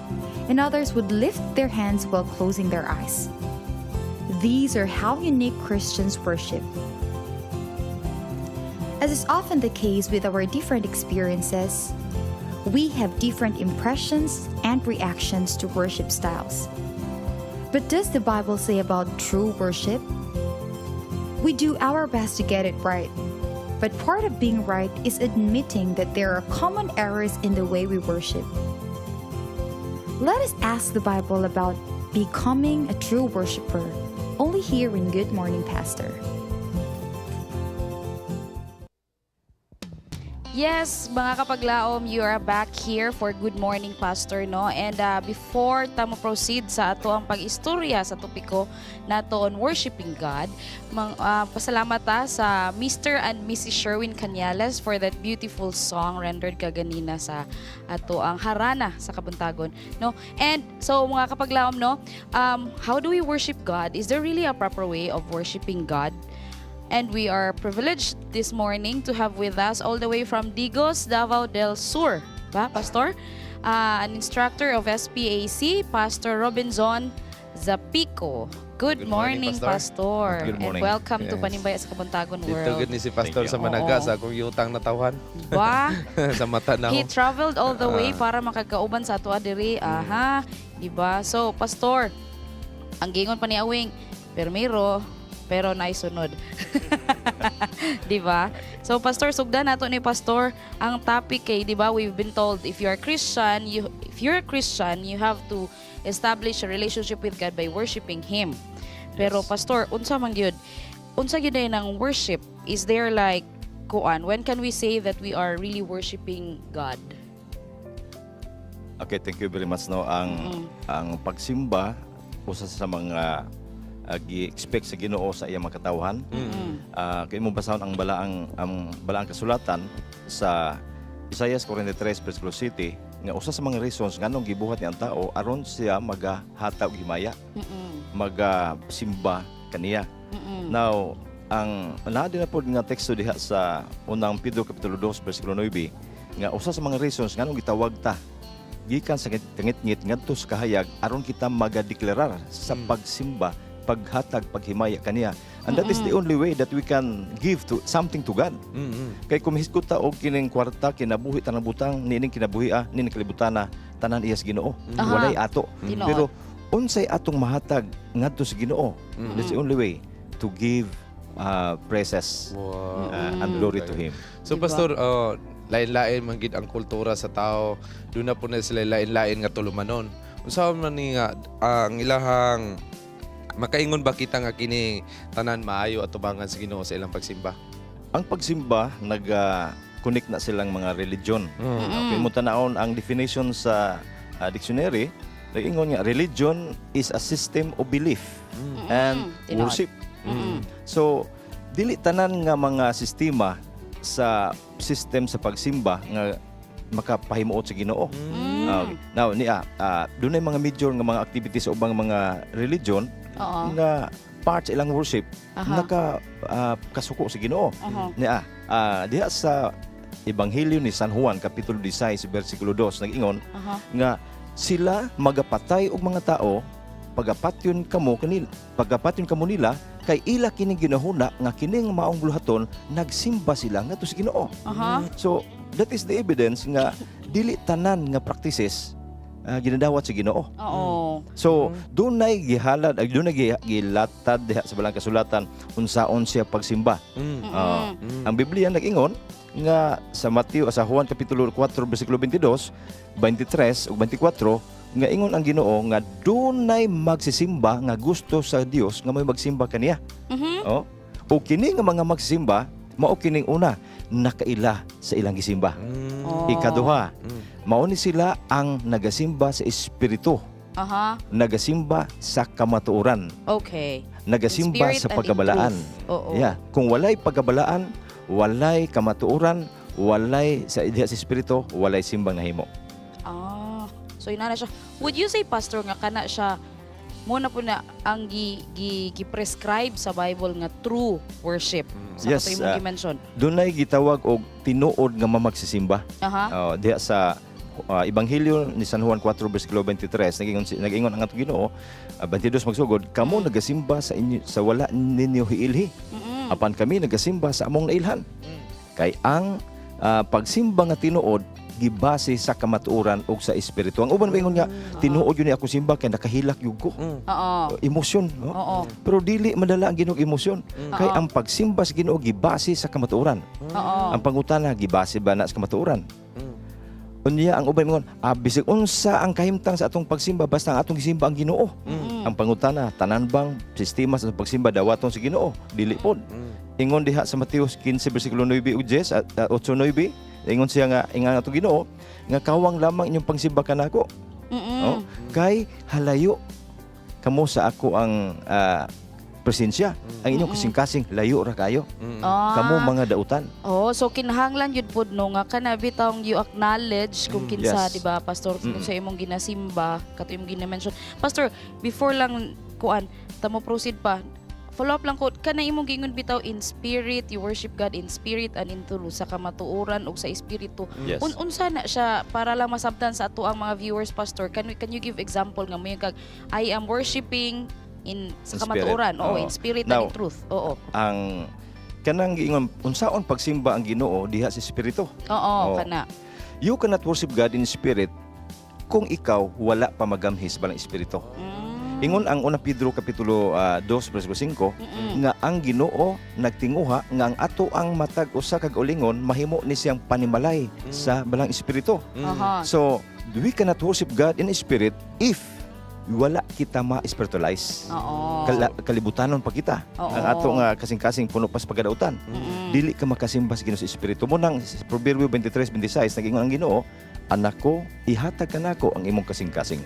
and others would lift their hands while closing their eyes. These are how unique Christians worship. As is often the case with our different experiences, we have different impressions and reactions to worship styles. But does the Bible say about true worship? We do our best to get it right. But part of being right is admitting that there are common errors in the way we worship. Let us ask the Bible about becoming a true worshiper, only here in Good Morning Pastor. Yes, mga kapaglaom, you are back here for Good Morning Pastor, no? And before ta mo proceed sa ato ang pag-istorya sa topiko nato on worshiping God, pasalamat ta sa Mr. and Mrs. Sherwin Cañales for that beautiful song rendered kaganina sa ato ang harana sa Kabuntagon, no? And so, mga kapaglaom, no, how do we worship God? Is there really a proper way of worshiping God? And we are privileged this morning to have with us all the way from Digos, Davao del Sur, ba, Pastor? An instructor of SPAC, Pastor Robinson Zapico. Good Good morning, morning, Pastor. Pastor. Good morning. And welcome to Panimbaya sa Kabuntagon Dito World. gud ni si Pastor Thank you. sa Managa Oo. sa akong yutang natawhan. Ba? Sa mata na He traveled all the way para makagkauban sa ato diri. Aha, di ba? So, Pastor, ang gingon pa ni Awing, permiro, pero naisunod. Di ba? So, Pastor, sugdan nato ni Pastor ang topic kay, di ba, we've been told if you are Christian, you if you're a Christian, you have to establish a relationship with God by worshiping Him. Pero Pastor, unsa man gyud? Unsa gyud ay ng worship? Is there like kuan? When can we say that we are really worshiping God? Okay, thank you very much, no. Ang pagsimba usa sa mga gi-expect sa Ginoo sa iyang mga katawhan. Kay mo basahon ang balaang kasulatan sa Isaiah 43 versikulo 7 nga usa sa mga reasons nganong gibuhat ni ang tao aron siya magahatag og himaya, magasimba kaniya. Now, ang naa din na pod nga teksto diha sa Unang Pedro kapitulo 2 versikulo 9 nga usa sa mga reasons nganong gitawag ta gikan sa kangitngit ngadto sa kahayag aron kita magadeklarar sa pagsimba paghatag, paghimaya kaniya. And that is the only way that we can give to something to God. Kay kung mihisgot ta og kining kwarta, kinabuhi, tanang butang niining kinabuhi, niining kalibutana, tanan iya sa Ginoo. Walay ato. Tinuod. Pero unsay atong mahatag ngadto sa Ginoo? That's the only way to give praises and glory to Him. So Diba? Pastor, oh, lain-lain man gid ang kultura sa tao. Doon na po na sila lain-lain nga tulumanon. Unsa man ni nga ang ilahang makaingon ba kita nga kini tanan maayo atubangan sa Ginoo sa ilang pagsimba? Ang pagsimba nag connect na silang mga religion. Okay, mo tanawon ang definition sa dictionary, nag-ingon nga religion is a system of belief and Tinuod. worship. So dili tanan nga mga sistema sa system sa pagsimba nga makapahimuot sa Ginoo. Okay. Now niya, dunay mga major nga mga activities sa ubang mga religion nga part sa ilang worship naka kasuko sa Ginoo. Niya, diha sa Ebanghelyo ni San Juan kapitulo 16 bersikulo 2 nag-ingon nga sila magapatay og mga tao, pagapatyon kamo nila kay ila kining ginahuna nga kining maong buluhaton nagsimba sila ngadto sa Ginoo. So that is the evidence nga dili tanan nga practices ginadawat sa Ginoo. So dunay gihalad ay dunay gilatad diha sa balang kasulatan unsaon siya pagsimba. Ang Biblia nag-ingon nga sa Mateo, sa Juan kapitulo 4 bersikulo 22, 23 ug 24 nga ingon ang Ginoo nga dunay magsisimba nga gusto sa Dios nga may magsimba kaniya. Oh. O kini nga mga magsisimba mao kining una, nakaila sa ilang gisimba. Ikaduha, mao ni sila ang nagasimba sa espiritu, nagasimba sa kamatuoran, nagasimba In spirit sa and in pagkabalaan. truth. Yeah, kung walay pagkabalaan, walay kamatuoran, walay sa diha sa espiritu, walay simbang nahimo. Ah, so inana siya. Would you say, Pastor, nga kana siya mo na po na ang gi prescribe sa Bible nga true worship sa Yes, kato imong gi-mention? Dunay gitawag og tinuod nga mamagsisimba. Oh, diha sa Ebanghelyo ni San Juan 4 bersikulo 23 nag-ingon ang atong Ginoo, 22 magsugod, "Kamo nagasimba sa inyo sa wala ninyo hiilhi. Apan kami nagasimba sa among nailhan. Kay ang pagsimba nga tinuod gibase sa kamatuoran ug sa espiritu." Ang uban moingon nga tinuod yun ni ako simba kay nakahilak gyud ko. Emosyon, no? Pero dili madala ang Ginoo emosyon. Kay ang pagsimba sa Ginoo gibase sa kamatuoran. Ang pangutana, gibase ba na sa kamatuoran? Unya ang uban moingon, bisag unsa ang kahimtang sa atong pagsimba basta ang atong gisimba ang Ginoo. Ang pangutana, tanan bang sistema sa atong pagsimba dawaton sa Ginoo? Dili pod. Ingon diha sa Mateo 15 bersikulo 9 ug 10 at 8 9, ingon siya nga ingon atong Ginoo nga kawang lamang inyong pagsimba kanako. Oh, kay halayo kamo sa ako ang presensya. Ang inyong kasing-kasing layo ra kayo. Kamo mga dautan. Oh, so kinahanglan yun pod no nga kana bitawng you acknowledge kung kinsa, di ba, Pastor, kung sa imong ginasimba, kato imong gina-mention. Pastor, before lang kuan, tamo proceed pa. Follow up lang ko, kana imong giingon bitaw in spirit, you worship God in spirit and in truth, sa kamatuoran ug sa espiritu. Unsa na siya para lang masabtan sa ato ang mga viewers, Pastor? Can you give example nga mo kag I am worshiping in sa In spirit. kamatuoran, oo, in spirit and Now, in truth. Oo. Ang kanang giingon unsaon pagsimba ang Ginoo diha sa espiritu. Oo, kana. You cannot worship God in spirit kung ikaw wala pa magamhi sa balang espiritu. Ingon ang una Pedro kapitulo 2 bersikulo 5 nga ang Ginoo nagtinguha nga ang ato ang matag usa ka kaugalingon mahimo ni siyang panimalay sa balang espiritu. So, we cannot worship God in spirit if wala kita ma-spiritualize. Kalibutanon pa kita. Ang ato nga kasing-kasing puno pa sa pagkadautan. Dili ka makasimba sa Ginoo sa espiritu. Mo nang Proverbio 23:26 nag-ingon ang Ginoo, "Anak ko, ihatag kanako ang imong kasing-kasing."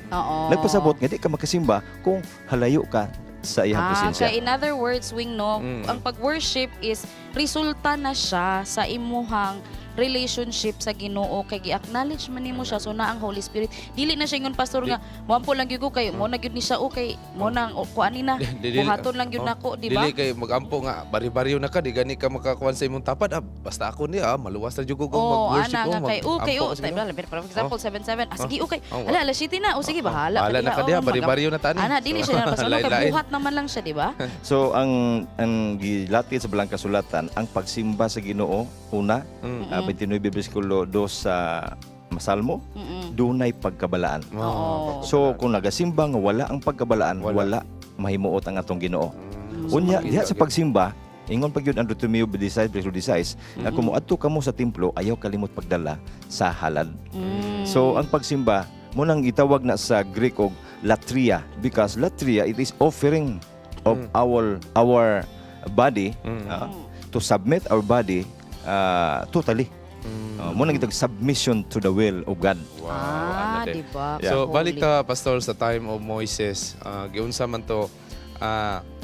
Nagpasabot nga di ka makasimba kung halayo ka sa iyang presensya. Kay in other words, Wing, no, ang pag-worship is resulta na siya sa imuhang relationship sa Ginoo kay gi-acknowledge man nimo siya, so na ang Holy Spirit. Dili na siya ingon, pastor, nga moampo lang gyud ko kay mo na gyud ni siya, okay mo na ang kuan ni na buhaton lang gyud nako, di ba? Dili kay magampo nga bari-baryo na ka, di gani ka makakuan sa imong tapad. Ah, basta ako ni maluwas na jud ko kung Oh, mag-worship ana ko. nga kay okay, mag-ampo oh, sa Ginoo. for example, 7-7. Ah, sige, okay. Oh, Ala, alas 7 na. O sige, bahala Bahala na ka diha, bari-baryo na tani. Ana, dili siya na pastor, no, kay Lain-lain. buhat naman lang siya, di ba? So ang gilatid sa Balang Kasulatan, ang pagsimba sa Ginoo una, 29 bersikulo 2 sa Masalmo, dunay pagkabalaan. Oo. So kung nagasimba nga wala ang pagkabalaan, wala mahimuot ang atong Ginoo. Unya diha sa pagsimba, ingon pa gyud ang Deuteronomio 16 bersikulo 16, nga kung moadto kamo sa templo, ayaw kalimot pagdala sa halad. So ang pagsimba mo nang gitawag na sa Greek og latria, because latria, it is offering of our body, to submit our body totally. Mo nang gitawag submission to the will of God. Wow, Ah, ana di ba? So Holy. balik ta, pastor, sa time of Moises, giunsa man to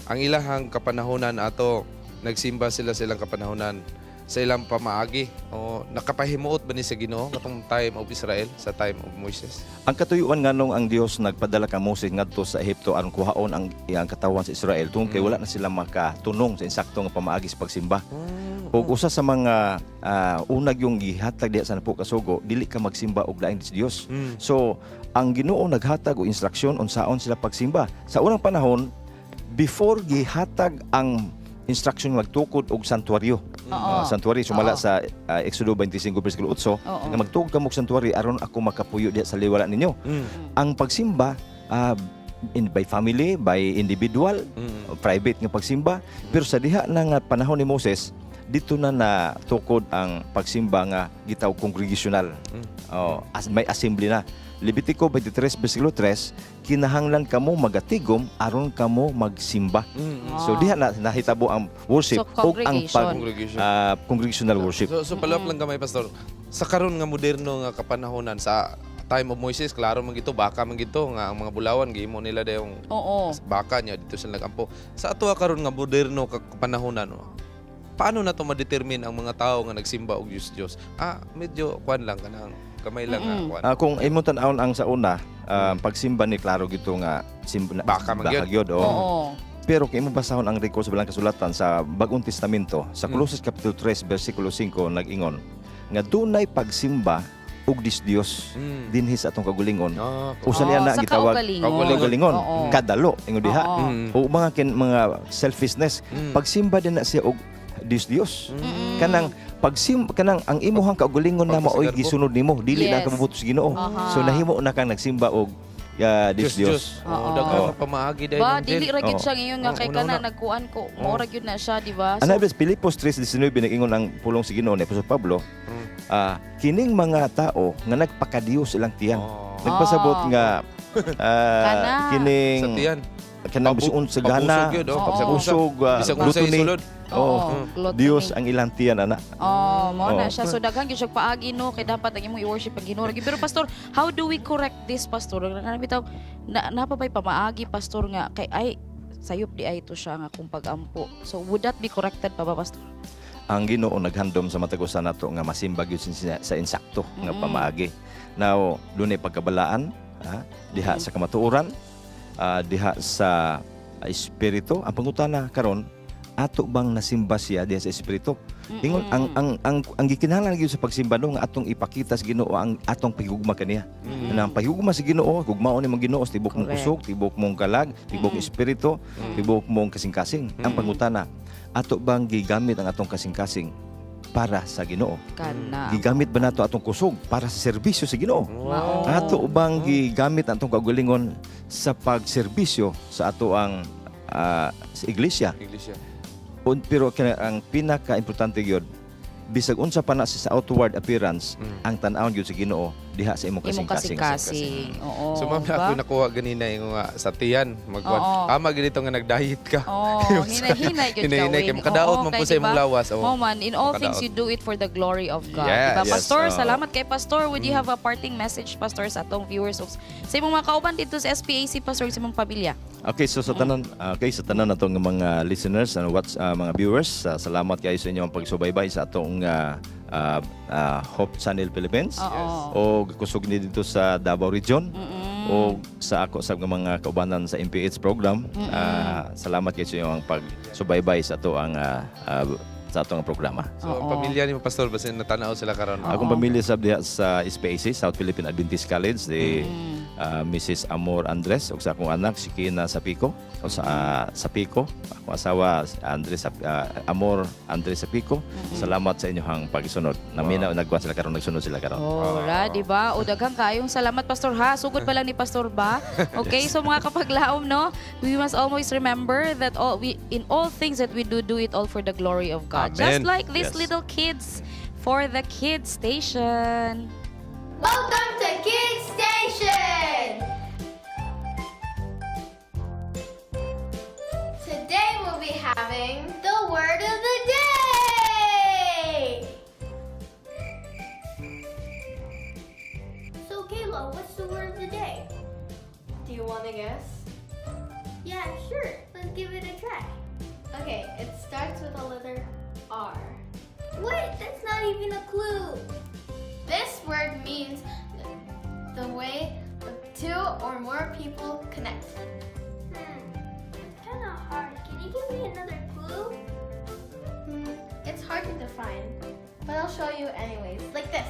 ang ilahang kapanahonan ato, nagsimba sila sa ilang kapanahonan sa ilang pamaagi. O nakapahimuot ba ni sa Ginoo katong time of Israel sa time of Moises? Ang katuyuan nganong ang Dios nagpadala ka Moses ngadto sa Ehipto aron kuhaon ang iyang katawan sa Israel tungod kay wala na sila makatunong sa insakto nga pamaagi sa pagsimba. Ug usa sa mga unag yung gihatag diha sa napo kasugo, dili ka magsimba og laing Dios. So ang Ginoo naghatag og instruksyon unsaon sila pagsimba. Sa unang panahon, before gihatag ang instruction magtukod og santuario. Santuario sumala sa Exodo 25 versikulo 8 nga magtukod kamo og santuario aron ako makapuyo diha sa liwala ninyo. Ang pagsimba in by family, by individual, private nga pagsimba, pero sa diha na nga panahon ni Moses, dito na natukod ang pagsimba nga gitawag congregational. Oh, as, may assembly na. Levitico 23 versikulo 3, kinahanglan kamo magatigom aron kamo magsimba. So diha na nahitabo ang worship So, ug ang congregation. Congregation. Congregational worship. So follow up lang gamay, pastor. Sa karon nga moderno nga kapanahonan, sa time of Moises, klaro man gito, baka man gito nga ang mga bulawan gihimo nila dayong baka niya dito sila nagampo. Sa ato karon nga moderno ka kapanahonan, no, paano na to ma-determine ang mga tao nga nagsimba og Diyos Diyos? Ah, medyo kwan lang, kanang gamay lang nga kwan. Kung imong tan-awon ang sa una, pagsimba ni klaro gito nga simba Baka man baka gyud. gyud, oh. Pero kung imong basahon ang record sa Balang Kasulatan sa Bagong Testamento, sa Colossus Kapitulo 3 versikulo 5, nag-ingon nga dunay pagsimba ug Dios dinhi sa atong kagulingon. Usa niya na Sa gitawag kaugalingon. kaugalingon. Kadalo ingon diha. O mga mga selfishness. Pagsimba din na siya og Dios Dios. Kanang pagsim kanang ang imuhang kaugalingon na maoy Pagpasigarbo. gisunod nimo, dili na kabubuto sa Ginoo. So nahimo na kang nagsimba og Dios Diyos Dios. Diyos. Oh, daghan nga pamaagi dahil Ba, Ma'am Jill. dili ra gyud siya ngayon nga kay kana una-una. nagkuan ko. Mao ra gyud na siya, di ba? Ana so, Pilipos 3:19, nag-ingon ang pulong sa Ginoo ni Apostol Pablo, kining mga tao nga nagpakadiyos ilang tiyan. Nagpasabot nga Kana. kining Sa tiyan. Kanang bisan sa gana, Pabusog yun, oh. pabusog, Bisag unsa gluttony. isulod. Oh, Gluttony. Dios ang ilang tiyan ana. Oh, mao na siya. So daghan gyud siya paagi, no, kay dapat ang imong i-worship ang Ginoo. Pero pastor, how do we correct this, pastor? Nga bitaw na napabay pamaagi, pastor, nga kay ay sayop di ay to siya nga kung pag-ampo. So would that be corrected pa ba, pastor? Ang Ginoo naghandom sa matag usa nato nga masimba gyud sa insakto nga pamaagi. Now, dunay pagkabalaan, diha sa kamatuoran, diha sa espiritu. Ang pangutana karon, ato bang nasimba siya diha sa espiritu? Ingon ang gikinahanglan gyud sa pagsimba no nga atong ipakita sa Ginoo ang atong paghigugma kaniya. Na ang paghigugma sa Ginoo, gugmaon nimo ang Ginoo sa tibok mong kusog, tibok mong kalag, tibok espiritu, tibok mong kasing-kasing. Ang pangutana, ato bang gigamit ang atong kasing-kasing para sa Ginoo? Kana. Gigamit ba nato atong kusog para sa serbisyo sa Ginoo? Mao. Ato bang gigamit ang atong kaugalingon sa pagserbisyo sa ato ang sa iglesia? Iglesia. Pero ang pinaka-importante gyud, bisag unsa pa na sa outward appearance, ang tan-awon gyud sa Ginoo diha sa imong Imong kasing-kasing. kasing-kasing. Oo. So ma'am, ba? ako nakuha ganina yung nga sa tiyan. Magwan. Tama ganito nga nag-diet ka. Oh, hinay-hinay gyud ka. Hinay-hinay kay Wayne. makadaot Oo, man po kay sa imong diba? lawas. Oo. Mao man, in all things Makadaot. you do it for the glory of God. Yes. Diba? Yes, Pastor, oo. salamat kay Pastor. Would you have a parting message, Pastor, sa atong viewers of sa imong mga kauban dito sa SPAC, Pastor, sa imong pamilya? Okay, so sa tanan, okay, sa tanan natong mga listeners and what's mga viewers, salamat kayo sa inyong pagsubaybay sa atong Hope Channel Philippines. Oo. O kusog ni dito sa Davao Region. O sa ako sa mga kaubanan sa MPH program. Salamat kay sa inyong pagsubaybay sa ato ang sa atong programa. So, ang pamilya ni Pastor, basin natanaw sila karon. Akong pamilya sa diha sa SPAC, South Philippine Adventist College, di Mrs. Amor Andres ug sa akong anak si Kina Sapico o sa Sapico, akong asawa si Andres Amor Andres Sapico. Salamat sa inyong pagsunod. Naminaw nagkuan sila karon, nagsunod sila karon. Oh, ra, di ba? O daghang kayong salamat Pastor ha. Sugod pa lang ni Pastor ba? Okay, so mga kapaglaom no, we must always remember that all we in all things that we do, do it all for the glory of God. Just Amen. like these Yes. little kids for the Kids Station. Welcome to Kids Station! Today we'll be having the word of the day! So, Kayla, what's the word of the day? Do you want to guess? Yeah, sure. Let's give it a try. Okay, it starts with the letter R. Wait, that's not even a clue. This word means the way two or more people connect. It's kind of hard. Can you give me another clue? It's hard to define, but I'll show you anyways. Like this.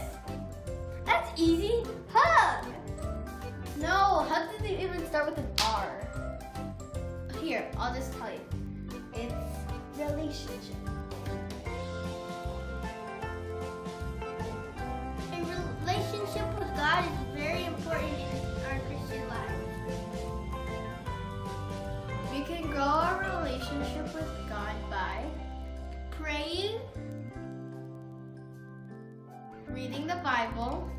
That's easy. Hug. No, how did it even start with an R? Here, I'll just tell you. It's Relationship. A relationship with God is very important in our Christian lives. We can grow our relationship with God by Praying, reading the Bible,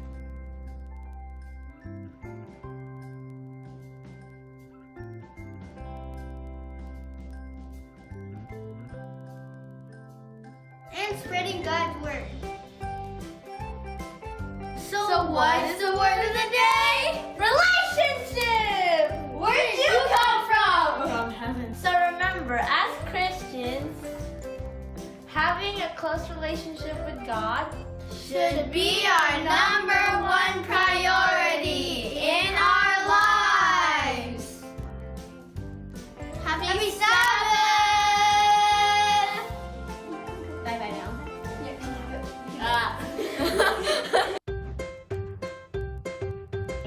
and spreading God's word. So what is the word of the day? Relationship! Where did you come from? From heaven. So remember, as Christians, having a close relationship with God Should be our number one priority in our lives. Happy Sabbath! Bye bye now. Ah.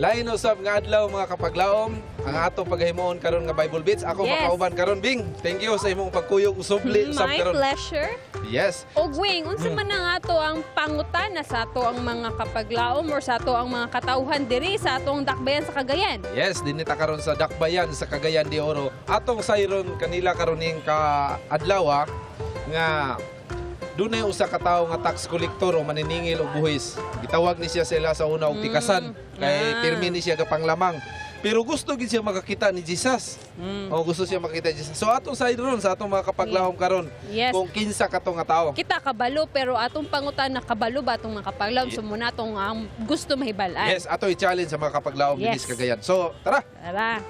Lain usab nga adlaw mga kapaglaom, ang atong paghimuon karon nga Bible Beats. Ako makauban karon Bing. Thank you sa imong pagkuyog usubli usab My karon. pleasure. Yes. Og wing, unsa man na nga to ang pangutana sa ato ang mga kapaglaom or sa ato ang mga katawhan diri sa atong dakbayan sa Cagayan? Yes, dinhi ta karon sa Dakbayan sa Cagayan de Oro. Atong sayron kanila karon ning ka adlaw nga dunay usa ka tawo nga tax collector o maniningil og buhis. Gitawag ni siya sila sa una og tikasan kay pirmi ni siya gapanglamang. Pero gusto gid siya makakita ni Jesus. O gusto siya makakita ni Jesus. So atong sayron sa atong mga kapaglahom karon kung kinsa kato nga tawo. Kita kabalo pero atong pangutana kabalo ba atong mga kapaglaom so muna atong ang gusto mahibal-an. Yes, ato i-challenge sa mga kapaglahom dinhi sa Cagayan. So, tara. Tara.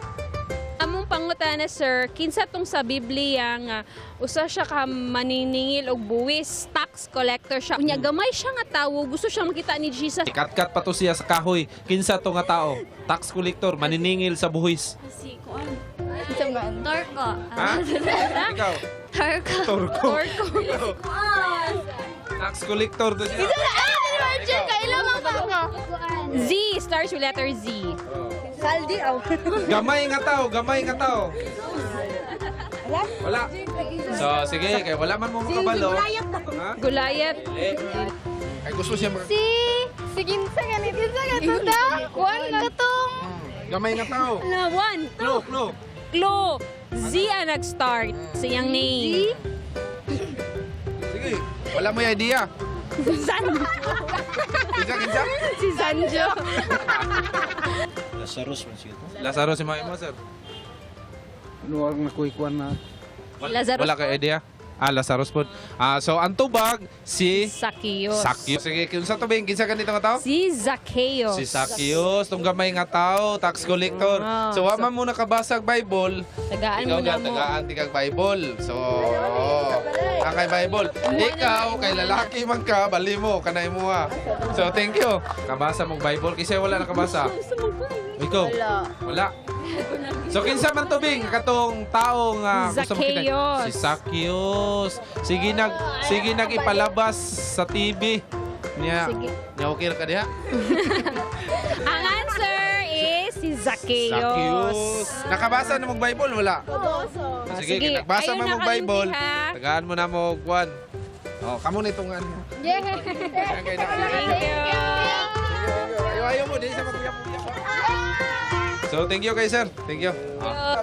Among pangutana sir, kinsa tong sa Biblia nga usa siya ka maniningil og buwis, tax collector siya. Unya gamay siya nga tawo, gusto siya makita ni Jesus. Katkat pa to siya sa kahoy. Kinsa to nga tao? Tax collector, maniningil sa buhis. Si Kuan. Torko. Ha? Ikaw? Torko. Torko. Tax collector to siya. Z starts with letter Z. Saldi aw. Gamay nga tao, gamay nga tao. Wala. So, sige, kay wala man mo makabalo. Ha? Gulayat. Dili. Ay gusto siya maka... Si kinsa ganit kinsa gato da? Kuan katong Gamay nga tao. Na one, Clue, two. clue. Clue. Z ang nag-start sa iyang name. Sige, wala mo yung idea. Zan. Kinsa, kinsa? Si Sanjo. Lazarus man siya. Lazaro si mga imo, sir. Ano ang nakuikuan na? Lazarus Wala kay idea? Ah, Lazarus po. Ah, so ang tubag si Zacchaeus. Zacchaeus. Sige, kinsa to ba yung kinsa ganito nga tao? Si Zacchaeus. Si Zacchaeus, tong gamay nga tao, tax collector. So, wa man mo nakabasa og Bible. Tagaan Ikaw mo na ga, mo. tagaan ti kag Bible. So, oo. Ah, kay Bible. Ikaw, kay lalaki man ka, bali mo, kanay mo ha. So, thank you. Kabasa mong Bible? Kasi wala nakabasa. Ikaw? Wala. Wala. So, kinsa man tubing katong taong gusto mo kita- Zacchaeus. Si Zacchaeus. Sige nag ipalabas sa TV. Niya. Sige. Niya okay ra ka diha? Ang answer is si Zacchaeus. Zacchaeus. Nakabasa na mong Bible wala? Ah, Sige, sige. nagbasa Ayun man na, mong Bible. kalimti, ha? Tagaan mo na mo kwan. Oh, kamo na itong ano. Yeah. Thank you. Ayaw, ayaw mo, di sa mag So, thank you kay sir. Thank you. Ah.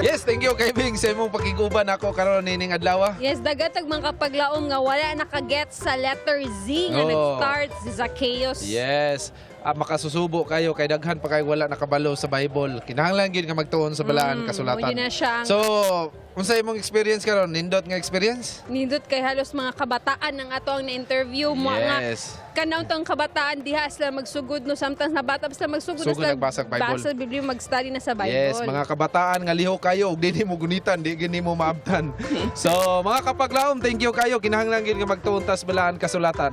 Yes, thank you kay Bing sa imong pakiguban ako karon nining adlaw. Yes, dagatag mga kapaglaom nga wala nakaget sa letter Z nga Oh. nag-start si Zacchaeus. Yes. Ah, makasusubo kayo kay daghan pa kayo wala nakabalo sa Bible. Kinahanglan gyud nga magtuon sa balaan kasulatan. Mo na siya ang So, unsa imong experience karon? Nindot nga experience? nindot kay halos mga kabataan ang ato ang na-interview mo nga Yes. kanaw tong kabataan diha sila magsugod no, sometimes na bata pa sila magsugod na Sugod sila nagbasa og Bible. basa Biblia, mag-study na sa Bible. Yes, mga kabataan nga liho kayo ug dili mo gunitan, di gini mo maabtan. So, mga kapaglaom, thank you kayo. Kinahanglan gyud nga magtuon tas balaan kasulatan.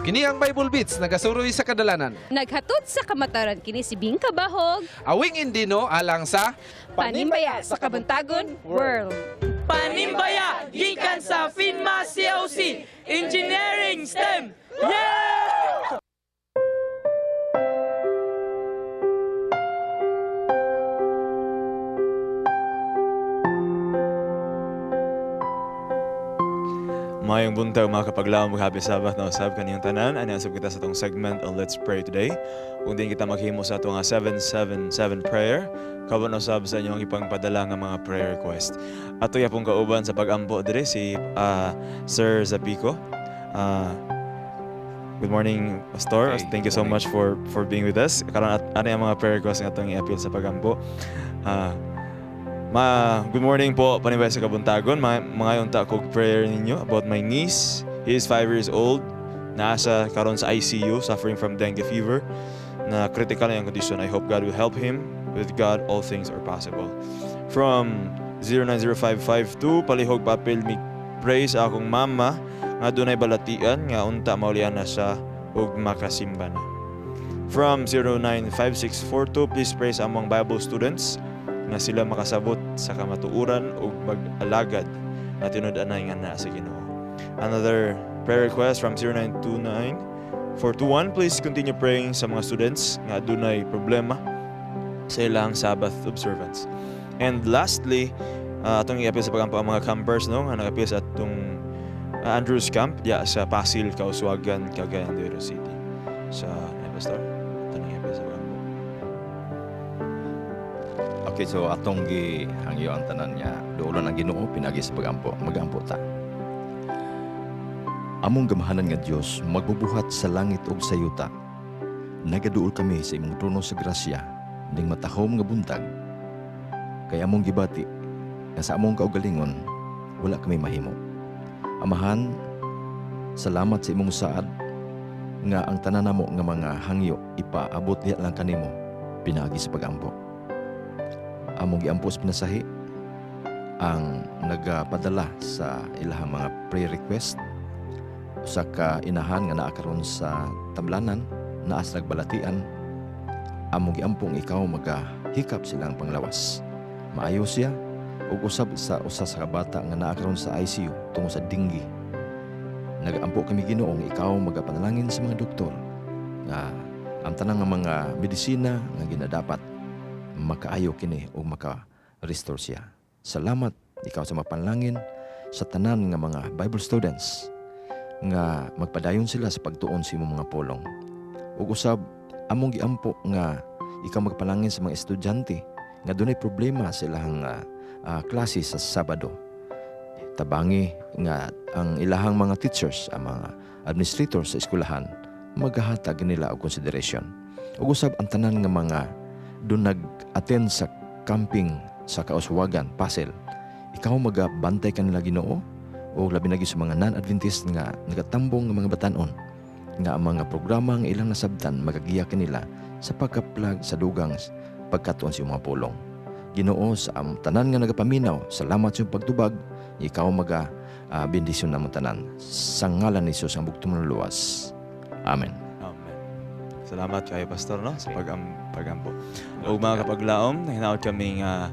Kini ang Bible Beats nagasuroy sa kadalanan. Naghatod sa kamataran kini si Bing Kabahog, Awing Indino alang sa Panimbaya sa Kabuntagon World. Panimbaya gikan sa FINMA COC Engineering STEM. Yeah! Mayong buntag mga kapaglaom, happy Sabbath na usab kaniyong tanan. Ani usab kita sa atong segment on Let's Pray Today. Kung din kita maghimo sa atong 777 prayer, kabon usab sa inyong ipangpadala nga mga prayer request. Ato yapong kauban sa pag-ampo dire si Sir Zapico. Good morning, Pastor. Thank you so much for being with us. Karon at ano yung mga prayer request nga atong i-appeal sa pagampo. Ma, good morning po, panimbaya sa Kabuntagon. Ma, mga unta kog prayer ninyo about my niece. He is 5 years old. Nasa karon sa ICU, suffering from dengue fever. Na critical na yung condition. I hope God will help him. With God, all things are possible. From 090552, palihog papel mi pray sa akong mama nga dunay balatian nga unta maulian na siya ug makasimba na. From 095642, please pray sa among Bible students nga sila makasabot sa kamatuoran ug mag-alagad na tinud-anay nga naa sa Ginoo. Another prayer request from 0929 421, please continue praying sa mga students nga adunay problema sa ilang Sabbath observance. And lastly, atong i-appeal sa pagampo ang mga campers, no, nga nag-appeal sa atong Andrews Camp diya sa Pasil, Kauswagan, Cagayan de Oro City. Sa Pastor, atong i-appeal sa pagampo. Okay, so atong gihangyo ang tanan niya duolon ang Ginoo pinagi sa pagampo. Magampo ta. Among gamahanan nga Dios, magbubuhat sa langit ug sa yuta. Nagaduol kami sa imong trono sa grasya ning matahom nga buntag. Kay among gibati nga sa among kaugalingon wala kami mahimo. Amahan, salamat sa imong saad nga ang tanan namo nga mga hangyo ipaabot diha lang kanimo pinaagi sa pagampo. Among giampo sa pinasahi ang nagapadala sa ilahang mga prayer request, usa ka inahan nga naa karon sa Tablanan, naa sa nagbalatian. Among giampong ikaw magahikap silang panglawas, maayo siya, ug usab sa usa sa kabata nga naa karon sa ICU tungod sa dengue. Nagaampo kami, Ginoo, nga ikaw magapanalangin sa mga doktor nga ang tanang nga mga medisina nga ginadapat makaayo kini ug maka-restore siya. Salamat ikaw sa mapanlangin sa tanan nga mga Bible students nga magpadayon sila sa pagtuon sa imong mga pulong. Ug usab among giampo nga ikaw magpalangin sa mga estudyante nga dunay problema sa ilahang klase sa Sabado. Tabangi nga ang ilahang mga teachers, ang mga administrators sa eskwelahan, maghahatag nila og consideration. Ug usab ang tanan nga mga doon nag-attend sa camping sa Kauswagan, Pasel, ikaw magabantay kanila, Ginoo, o labi na gyud sa mga non-Adventist nga nagatambong nga mga batanon nga ang mga programa nga ilang nasabtan magagiya kanila sa pagkaplag sa dugang pagkatuon sa imong mga pulong. Ginoo, sa among tanan nga nagapaminaw. Salamat sa iyong pagtubag. Ikaw maga bendisyon namong tanan. Sa ngalan ni Jesus ang bugtong manluluwas. Amen. Amen. Salamat kayo, Pastor, no? Sa pagampo. Ug mga kapaglaom, hinaot kami nga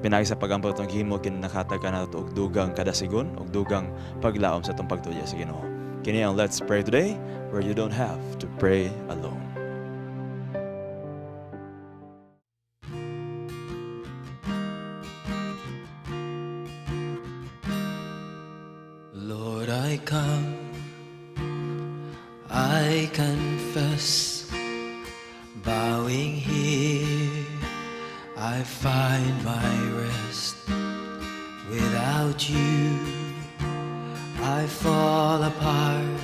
pinagi sa pagampo itong himo kinakatag ka na og dugang kadasigon ug dugang paglaom sa itong pagtuya sa Ginoo. Kini ang Let's Pray Today, where you don't have to pray alone. Lord, I come, I confess, bowing here, I find my rest. Without you, I fall apart.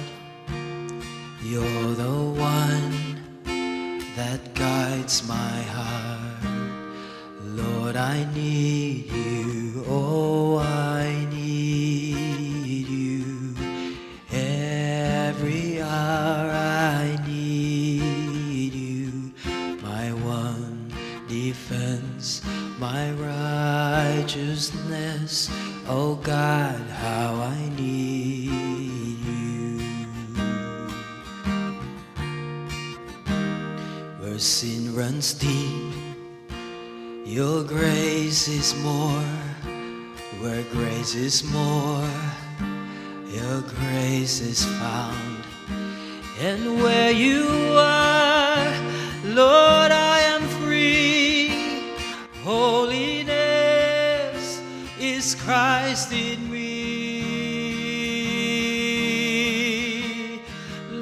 You're the one that guides my heart. Lord, I need you. Oh, I need you. Every hour I need you. My one defense, my righteousness. Oh God, how I need you. Where sin runs deep, your grace is more. Where grace is more, your grace is found. And where you are, Lord, I am free. Holiness is Christ in me.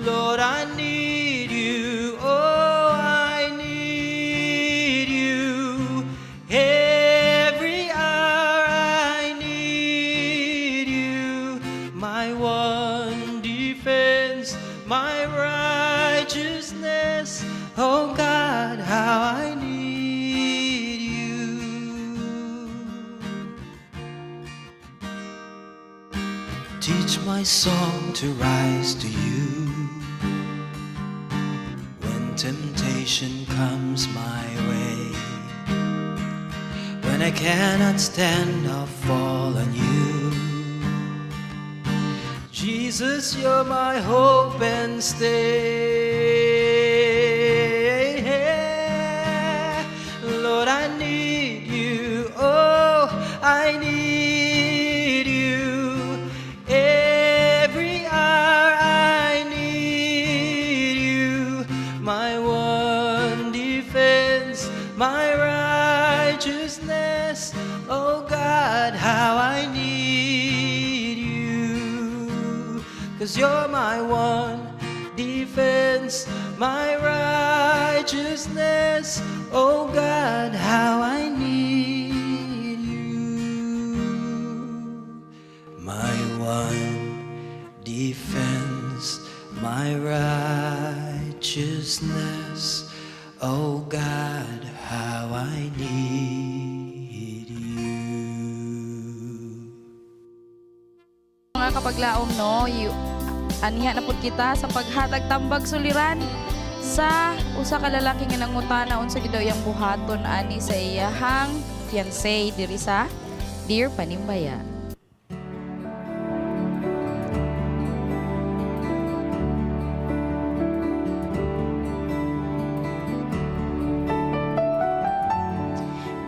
Lord, I need you. Oh, I need you. Every hour I need you. My one defense, my righteousness. Oh God, how I need you. Teach my song to rise to you when temptation comes my way. When I cannot stand, I'll fall on you. Jesus, you're my hope and stay. Lord, I need you. Oh, I need you. Every hour I need you. My one defense, my righteousness. Oh God, how I need you. 'Cause you're my one defense, my righteousness. Oh God, how I need you. My one defense, my righteousness. Oh God, how I need you. Mga kapaglaom, no, you, aniha na pud kita sa paghatag tambag suliran sa usa ka lalaki nga nangutana unsa gid daw iyang buhaton ani sa iyahang fiancé diri sa Dear Panimbaya.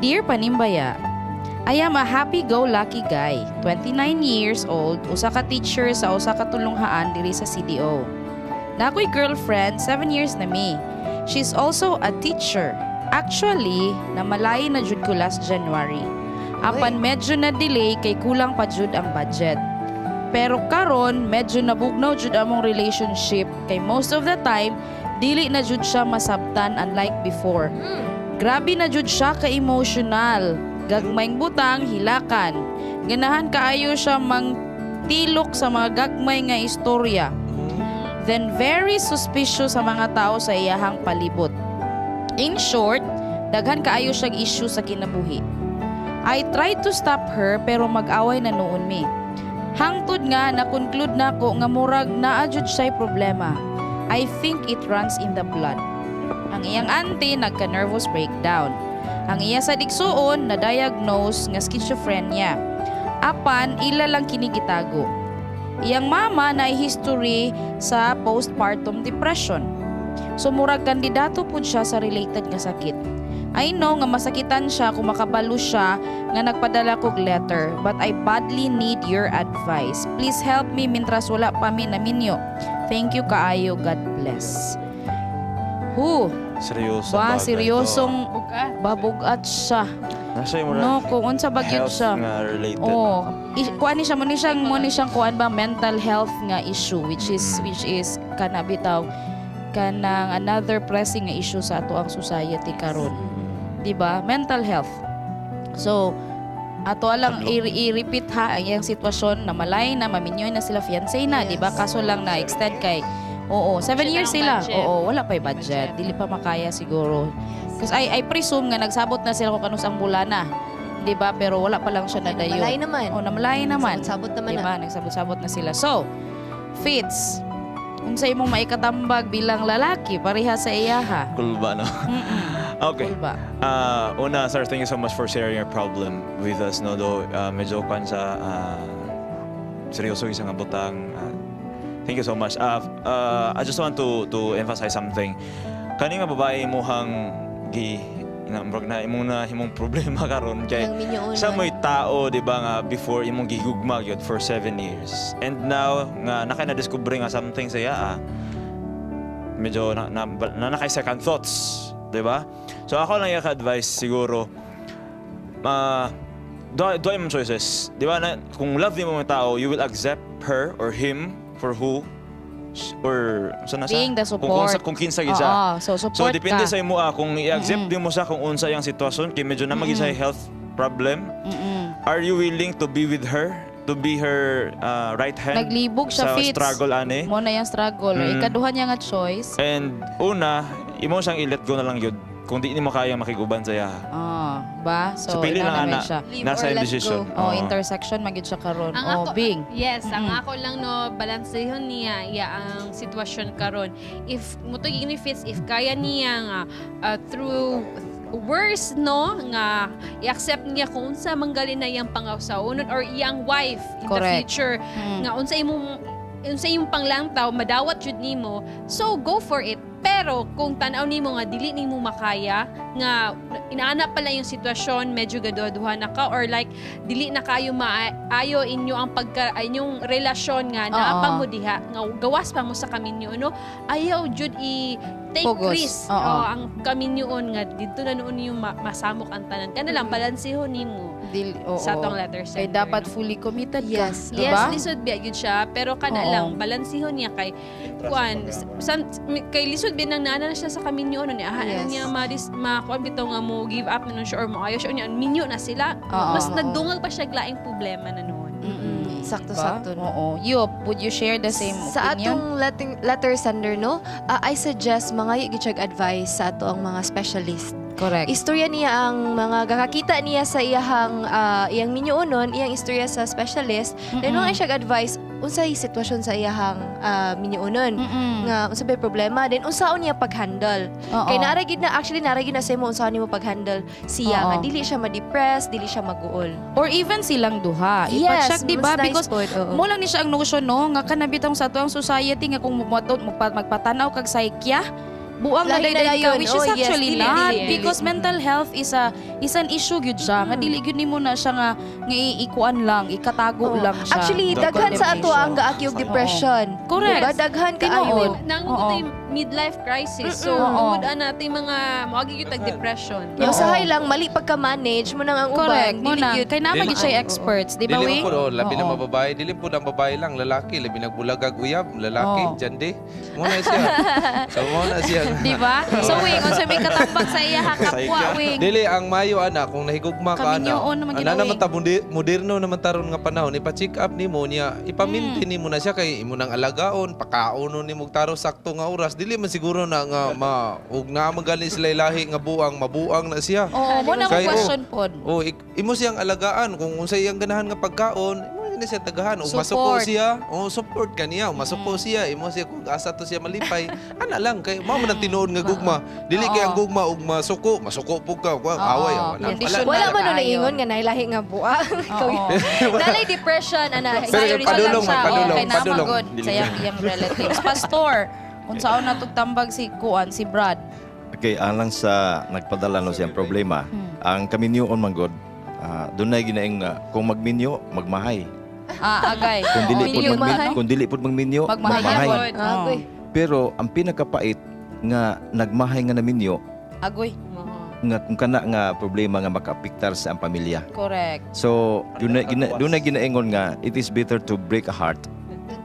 Dear Panimbaya, I am a happy-go-lucky guy, 29 years old, usa ka teacher sa usa ka tulunghaan diri sa CDO. Naa ko'y girlfriend, 7 years na mi. She's also a teacher. Actually, namalay na jud ko last January. Apan medyo na delay kay kulang pa jud ang budget. Pero karon medyo nabugnaw jud among relationship kay most of the time dili na jud siya masabtan unlike before. Grabe na jud siya ka-emotional. Gagmayng butang, hilakan. Ganahan kaayo siya mangtilok sa mga gagmay nga istorya. Then very suspicious sa mga tao sa iyahang palibot. In short, daghan kaayo siyang issue sa kinabuhi. I tried to stop her pero mag-away na nuon mi. Hangtod nga na-conclude nako nga murag naa jud siya'y problema. I think it runs in the blood. Ang iyang auntie nagka-nervous breakdown. Ang iya sa digsuon na diagnose nga schizophrenia. Apan ila lang kini gitago. Iyang mama na history sa postpartum depression. So murag kandidato pud siya sa related nga sakit. I know nga masakitan siya kung makabalo siya nga nagpadala kog letter, but I badly need your advice. Please help me mintras wala pa mi naminyo. Thank you kaayo. God bless. Hu, Seryoso. ba seryosong babugat siya. Nasa yung No, kung unsa ba gyud health siya. nga related. Oh, kuan ni siya mo ni siyang kuan ba mental health nga issue which is kana bitaw kanang another pressing nga issue sa ato ang society karon. Di ba? Mental health. So, ato lang i-repeat ha ang iyang sitwasyon na malay na maminyoy na sila, fiancé na, di ba? Kaso lang na extend kay, oo, 7 years sila. Budget. Oo, wala pa budget. Dili pa makaya siguro. Because I presume nga nagsabot na sila kung kanus ang bulana. 'Di ba? Pero wala pa lang siya nadayon. Namalay naman. Oh, namalay naman. Sabot naman. Di ba? Nagsabot-sabot na sila. So, Fitz, unsa imong maikatambag bilang lalaki pareha sa iyaha? Kulba, no? Okay. Kulba. Una, sir, thank you so much for sharing your problem with us, no? Though, medyo kwan sa seryoso isang nga butang. Thank you so much. I just want to emphasize something. Kani nga babae imuhang gi na murag na imong na himong problema karon kay Ang minyoon. siya mo'y tao, di ba, nga before imong gihugma gyud for 7 years. And now nga naka na discover nga something sa iya, medyo na nakay second thoughts, di ba? So ako lang yung advice siguro, do imong choices. Di ba na, kung love nimo ang tao, you will accept her or him for who or sa na siya? Being the Kung, support. kung kinsa gyud siya. Oo, so support So depende ka. sa imo kung i-accept din mo siya kung unsa yang sitwasyon kay medyo na mm siya health problem. Are you willing to be with her? To be her right hand? Naglibog siya, sa Fitz. struggle ani? Mo na yung struggle. Ikaduha niya nga choice. And una, imo siyang i-let go na lang yun kung di nimo kaya makiguban sa iya. Ah, ba? So, So, pili ina lang naman ana. siya. Nasa iyong decision. Oh, Oo. intersection magyud siya karon. Ang Oh, ako, Bing. Yes, ang ako lang, no, balansehon niya iya ang sitwasyon karon. If mo to ni Fitz, if kaya niya nga through worse, no, nga i-accept niya kung unsa manggali na iyang pangawsaonon or iyang wife in the future nga unsa imong panglantaw madawat jud nimo, so go for it. Pero kung tan-aw nimo nga dili nimo makaya, nga inaana pa lang yung sitwasyon, medyo gaduha na ka or like dili na kayo maayo inyo ang pagka inyong relasyon nga naa pa mo diha nga gawas pa mo sa kaminyo, no, ayaw jud i take Pugos. risk. Oh, ang kaminyoon nga didto na noon yung masamok ang tanan kana lang, balansehon nimo Dil, oo. sa atong letter Kay sender, dapat no? fully committed Yes. ka. Yes, Diba? lisod biya gyud siya, pero kana lang balansihon niya kay kuan kay lisod biya nang naana na siya sa kaminyo, no, niya niya madis ma kuan bitaw nga mo give up na nun siya or mo ayo siya, unya minyo na sila. Mas nagdungag pa siya glaing problema na noon. Sakto-sakto, Diba? no? Oo. Yop, would you share the same Sa opinion? atong letter sender, no, I suggest mga gyud siyag advice sa ato ang mga specialist. Istorya niya ang mga gakakita niya sa iyahang iyang minyoonon, iyang istorya sa specialist. Then mga siya advice unsay sitwasyon sa iyahang minyoonon nga unsa bay problema, then unsaon niya pag-handle. Kay naara gid na, actually naara gid na sa imo unsaon nimo pag-handle siya nga dili siya ma-depress, dili siya maguol. Or even silang duha. Yes, Ipa-check, di ba? mas nice Because pod, oo. mo lang ni siya ang notion, no? Nga kanabitong sa ato ang society nga kung magpatanaw kag psychia, buang na Lahi na dayday ka, dayon. which is Oh, yes, actually dili, not dili, dili. because mental health is an issue gyud siya nga dili gyud nimo na siya nga ikuan lang, ikatago lang siya. Actually, daghan sa ato ang gaaki og depression. Correct. Diba? Daghan kaayo. Tinuod. Nangungod yung midlife crisis. So, tungod ana natin mga moagi gyud tag depression. Yung usahay lang mali pagka-manage mo nang ang uban. Correct. Mo dili na. gyud- Kay naa man gyud siya experts, di ba, Dili Wing? man po, oh, labi na mababae. Dili po ang babae lang, lalaki. Labi nagbulagag uyab, lalaki, jande. Mo na siya. So mo na siya. Di ba? So, Wing, unsa may katambak sa iya ha kapwa, Wing? Dili ang mayo ana kung nahigugma ka ana. Kaminyoon naman Ana gina, naman Wing. ta moderno naman taron nga panahon, ipa-check up nimo niya, ipaminti nimo na siya kay imo nang alagaon, pakaonon nimo og taro sakto nga oras. Dili man siguro na nga ma ug naa man gali sila lahi nga buang, mabuang na siya. Oo, mo na akong Kay, oh, question pod. Oh, imo siyang alagaan kung unsay iyang ganahan nga pagkaon, imo na siya tagahan. Ug masuko Support. siya, oh, support ka niya. Ug masuko siya, imo siya kung asa to siya malipay. Ana lang kay mao man ang tinuod nga gugma. Dili kay ang gugma ug masuko, masuko pug ka, kuan away wala. Condition Wala man kaayo. nun naingon nga nailahi nga buwa. Nalay depression, ana. Pero Anxiety padulong, lang siya. may padulong, Okay, padulong. namagod sa iyang iyang relatives. Pastor, unsaon na tugtambag si Kuan, si Brad? Okay, alang sa nagpadala no siyang problema, ang kaminyoon man god, dunay ginaing nga kung magminyo, magmahay. Ah, agay. Kung dili pud Minyo, magminyo, kung dili pud magminyo, Magmahay. magmahay. Magmahay. Agoy. Pero ang pinakapait nga nagmahay nga naminyo Agoy. nga kung kana nga problema nga makaapektar sa ang pamilya. Correct. So, dunay ginaingon nga it is better to break a heart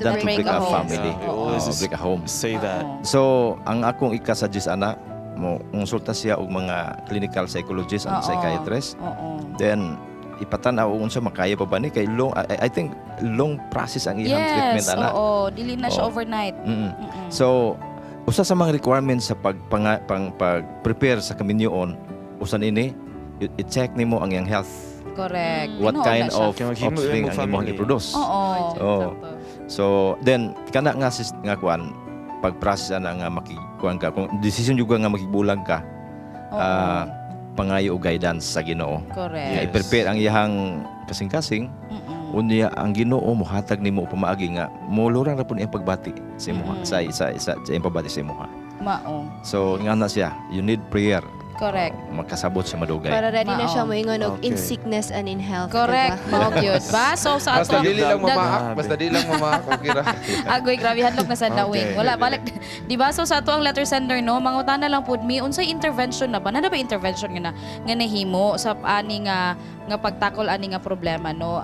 than to break a family. Yeah, we always Oo, break a home. say that. So, ang akong ikasuggest ana, mo konsulta siya og mga clinical psychologist and psychiatrist. Then ipatan-aw unsa makaya pa ba ni kay long I think long process ang iyang treatment Yes, ana. oo. Dili na siya overnight. So, usa sa mga requirements sa pag prepare sa kaminyoon, usan ini i-check nimo ang iyang health. Correct. What Tinuod kind na siya. of Kaya maghimo offspring imong ang imong family. i-produce. Oh. So, then kana nga sis nga kuan pag-process ana nga makikuan ka kung decision juga nga makigbulag ka. Pangayo og guidance sa Ginoo. Correct. Nga i-prepare ang iyang kasing-kasing. Unya ang Ginoo mohatag nimo og pamaagi nga molurang ra pud iyang pagbati sa imuha sa iyang pagbati sa imuha. Mao. So nga na siya, you need prayer. Correct. Makasabot siya madugay. Para ready na siya moingon og in sickness and in health. Correct. Diba? Mao gyud ba? So sa Basta ato dili lang mamaak, basta dili lang mamaak, okay ra. Agoy, grabe hadlok na sa dawing. Wala balik. Di ba? So sa ato ang letter sender no, mangutana lang pud mi unsay intervention na ba? Naa ba intervention nga na nga nahimo sa ani nga nga pagtakol ani nga problema no?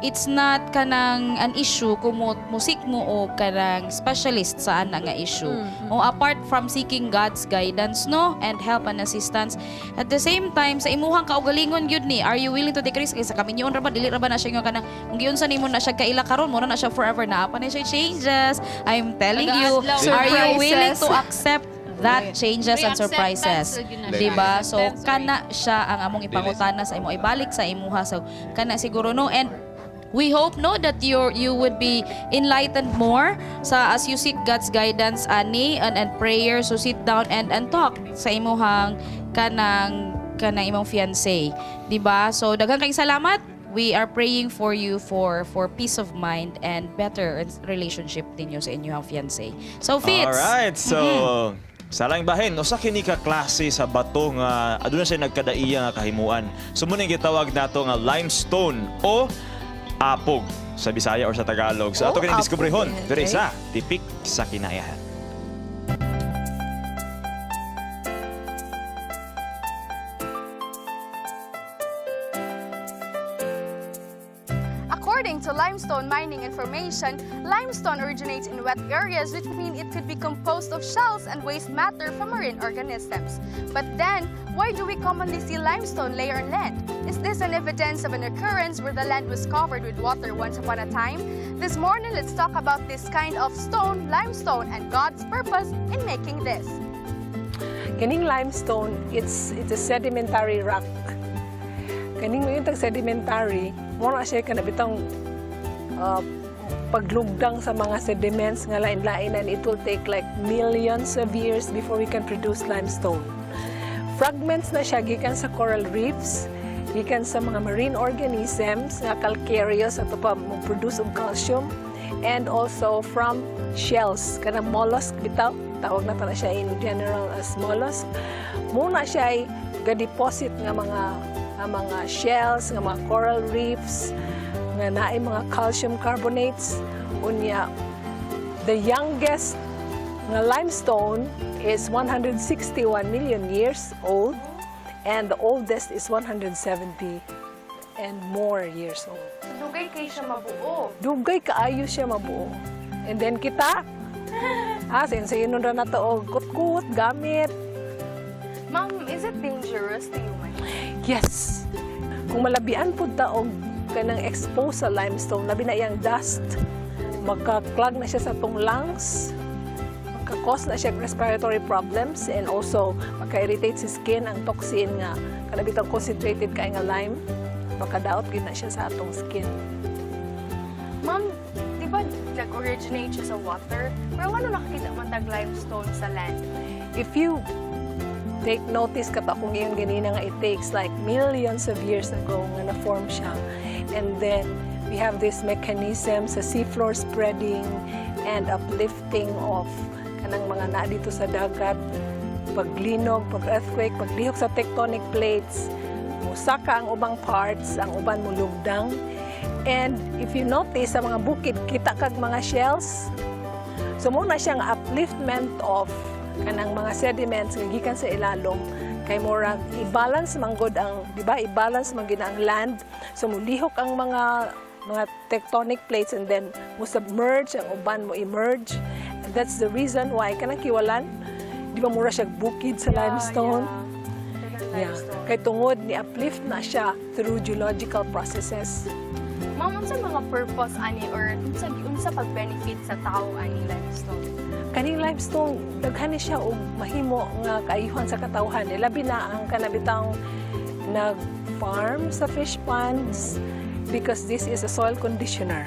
It's not kanang an issue kung mo seek mo o kanang specialist sa ana nga issue. O apart from seeking God's guidance no and help and assistance at the same time sa imuhang kaugalingon gyud ni, are you willing to take risk kay sa kaminyoon ra ba, dili ra ba na siya nga kanang kung giunsa nimo na siya kaila karon mo na siya forever na pa na siya changes. I'm telling you, Nagaadlaw. are you willing Surprises. to accept that changes and surprises? Pre-acceptance, yun na siya. Diba? So Acceptance, kana siya ang among ipangutana sa imo, ibalik sa imuha. So kana siguro no, and we hope no that you would be enlightened more sa as you seek God's guidance ani and prayer. So sit down and talk sa imuhang kanang kanang imong fiancé, di ba? So daghan kayong salamat. We are praying for you for peace of mind and better relationship ninyo sa inyong fiancé. So Fitz. Alright, so sa laing bahin, usa kini ka klase sa bato nga aduna siya nagkadaiya nga kahimuan. So mao ning gitawag nato nga limestone o apog sa Bisaya or sa Tagalog. So Oh, ato kini apog diskubrehon eh, diri okay. sa Tipik sa Kinaiyahan. According to limestone mining information, limestone originates in wet areas, which mean it could be composed of shells and waste matter from marine organisms. But then, why do we commonly see limestone layer on land? Is this an evidence of an occurrence where the land was covered with water once upon a time? This morning, let's talk about this kind of stone, limestone, and God's purpose in making this. Kaning limestone, it's a sedimentary rock. Kaning mo tag sedimentary, mo na siya kana bitang paglugdang sa mga sediments nga lain-lain, and it will take like millions of years before we can produce limestone. Fragments na siya gikan sa coral reefs, gikan sa mga marine organisms nga calcareous ato pa mo produce og calcium, and also from shells kanang mollusk bitaw, tawag na na siya in general as mollusk. Muna siya ay ga-deposit nga mga shells, nga mga coral reefs nga naay mga calcium carbonates. Unya the youngest nga limestone is 161 million years old and the oldest is 170 and more years old. Dugay kay siya mabuo. Dugay kaayo siya mabuo. And then kita, sayon ra na to og kutkut, gamit. Ma'am, is it dangerous to humans? Yes. Kung malabian pud ta og kanang expose sa limestone, labi na iyang dust, maka-clog na siya sa atong lungs, maka-cause na siya respiratory problems, and also maka-irritate sa skin ang toxin nga kana bitang concentrated kay nga lime. Makadaot gyud na siya sa atong skin. Ma'am, di ba nag-originate siya sa water? Pero ano nakakita man tag limestone sa land? If you take notice kato akong ingon ganina nga it takes like millions of years ago nga na-form siya. And then we have this mechanism sa seafloor spreading and uplifting of kanang mga naa dito sa dagat, paglinog, pag earthquake, paglihok sa tectonic plates, musaka ang ubang parts, ang uban mulugdang. And if you notice sa mga bukid, kita kag mga shells. So mao na siyang upliftment of kanang mga sediments nga gikan sa ilalom kay murag i-balance man gud ang, di ba, i-balance man gid ang land. So mulihok ang mga tectonic plates and then mo submerge ang uban, mo emerge, and that's the reason why kanang Kiwalan, di ba, mura siya bukid sa limestone. Yeah. Kay tungod ni uplift na siya through geological processes. Ma'am, unsa mga purpose ani or unsa pag-benefit sa tao ani limestone? Kaning limestone, daghan ni siya og mahimo nga kaayuhan sa katawhan. Eh, labi na ang kanabitang nag-farm sa fish ponds because this is a soil conditioner.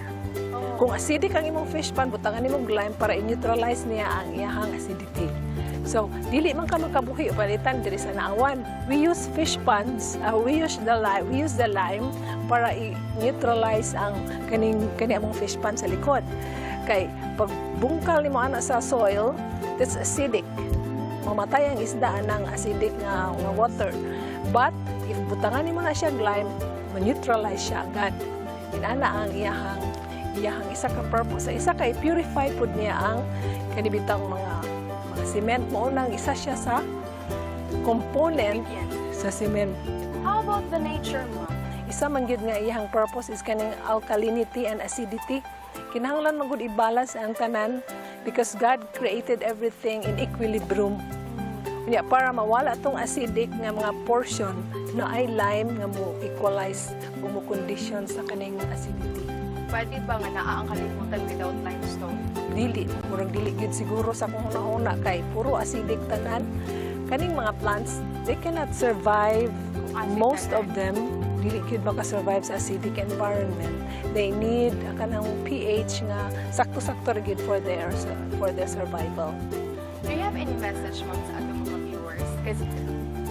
Kung acidic ang imong fish pond, butangan nimong lime para i-neutralize niya ang iyahang acidity. So, dili man ka makabuhi palitan diri sa Naawan. We use fish ponds, we use the lime para i-neutralize ang kaning kani among fish pond sa likod. Kay pag bungkal nimo ana sa soil, that's acidic. Mamatay ang isda ng acidic nga water. But if butangan nimo na siya lime, ma-neutralize siya agad. Inana ang iyahang isa ka purpose. Sa isa kay purify pud niya ang kanibitang mga cement mo nang isa siya sa component sa cement. How about the nature, ma'am? Isa man gyud nga iyang purpose is kaning alkalinity and acidity. Kinahanglan man gud i-balance ang tanan because God created everything in equilibrium. Unya para mawala tong acidic nga mga portion na ay lime nga mo equalize o mo condition sa kaning acidity. Pwede ba nga naa ang kalibutan without limestone? Dili, murag dili gyud siguro sa akong huna-huna kay puro acidic tanan. Kaning mga plants, they cannot survive. Most of them dili gyud maka-survive sa acidic environment. They need kanang pH nga sakto-sakto ra gyud for their survival. Do you have any message, ma'am, sa atong mga viewers? Because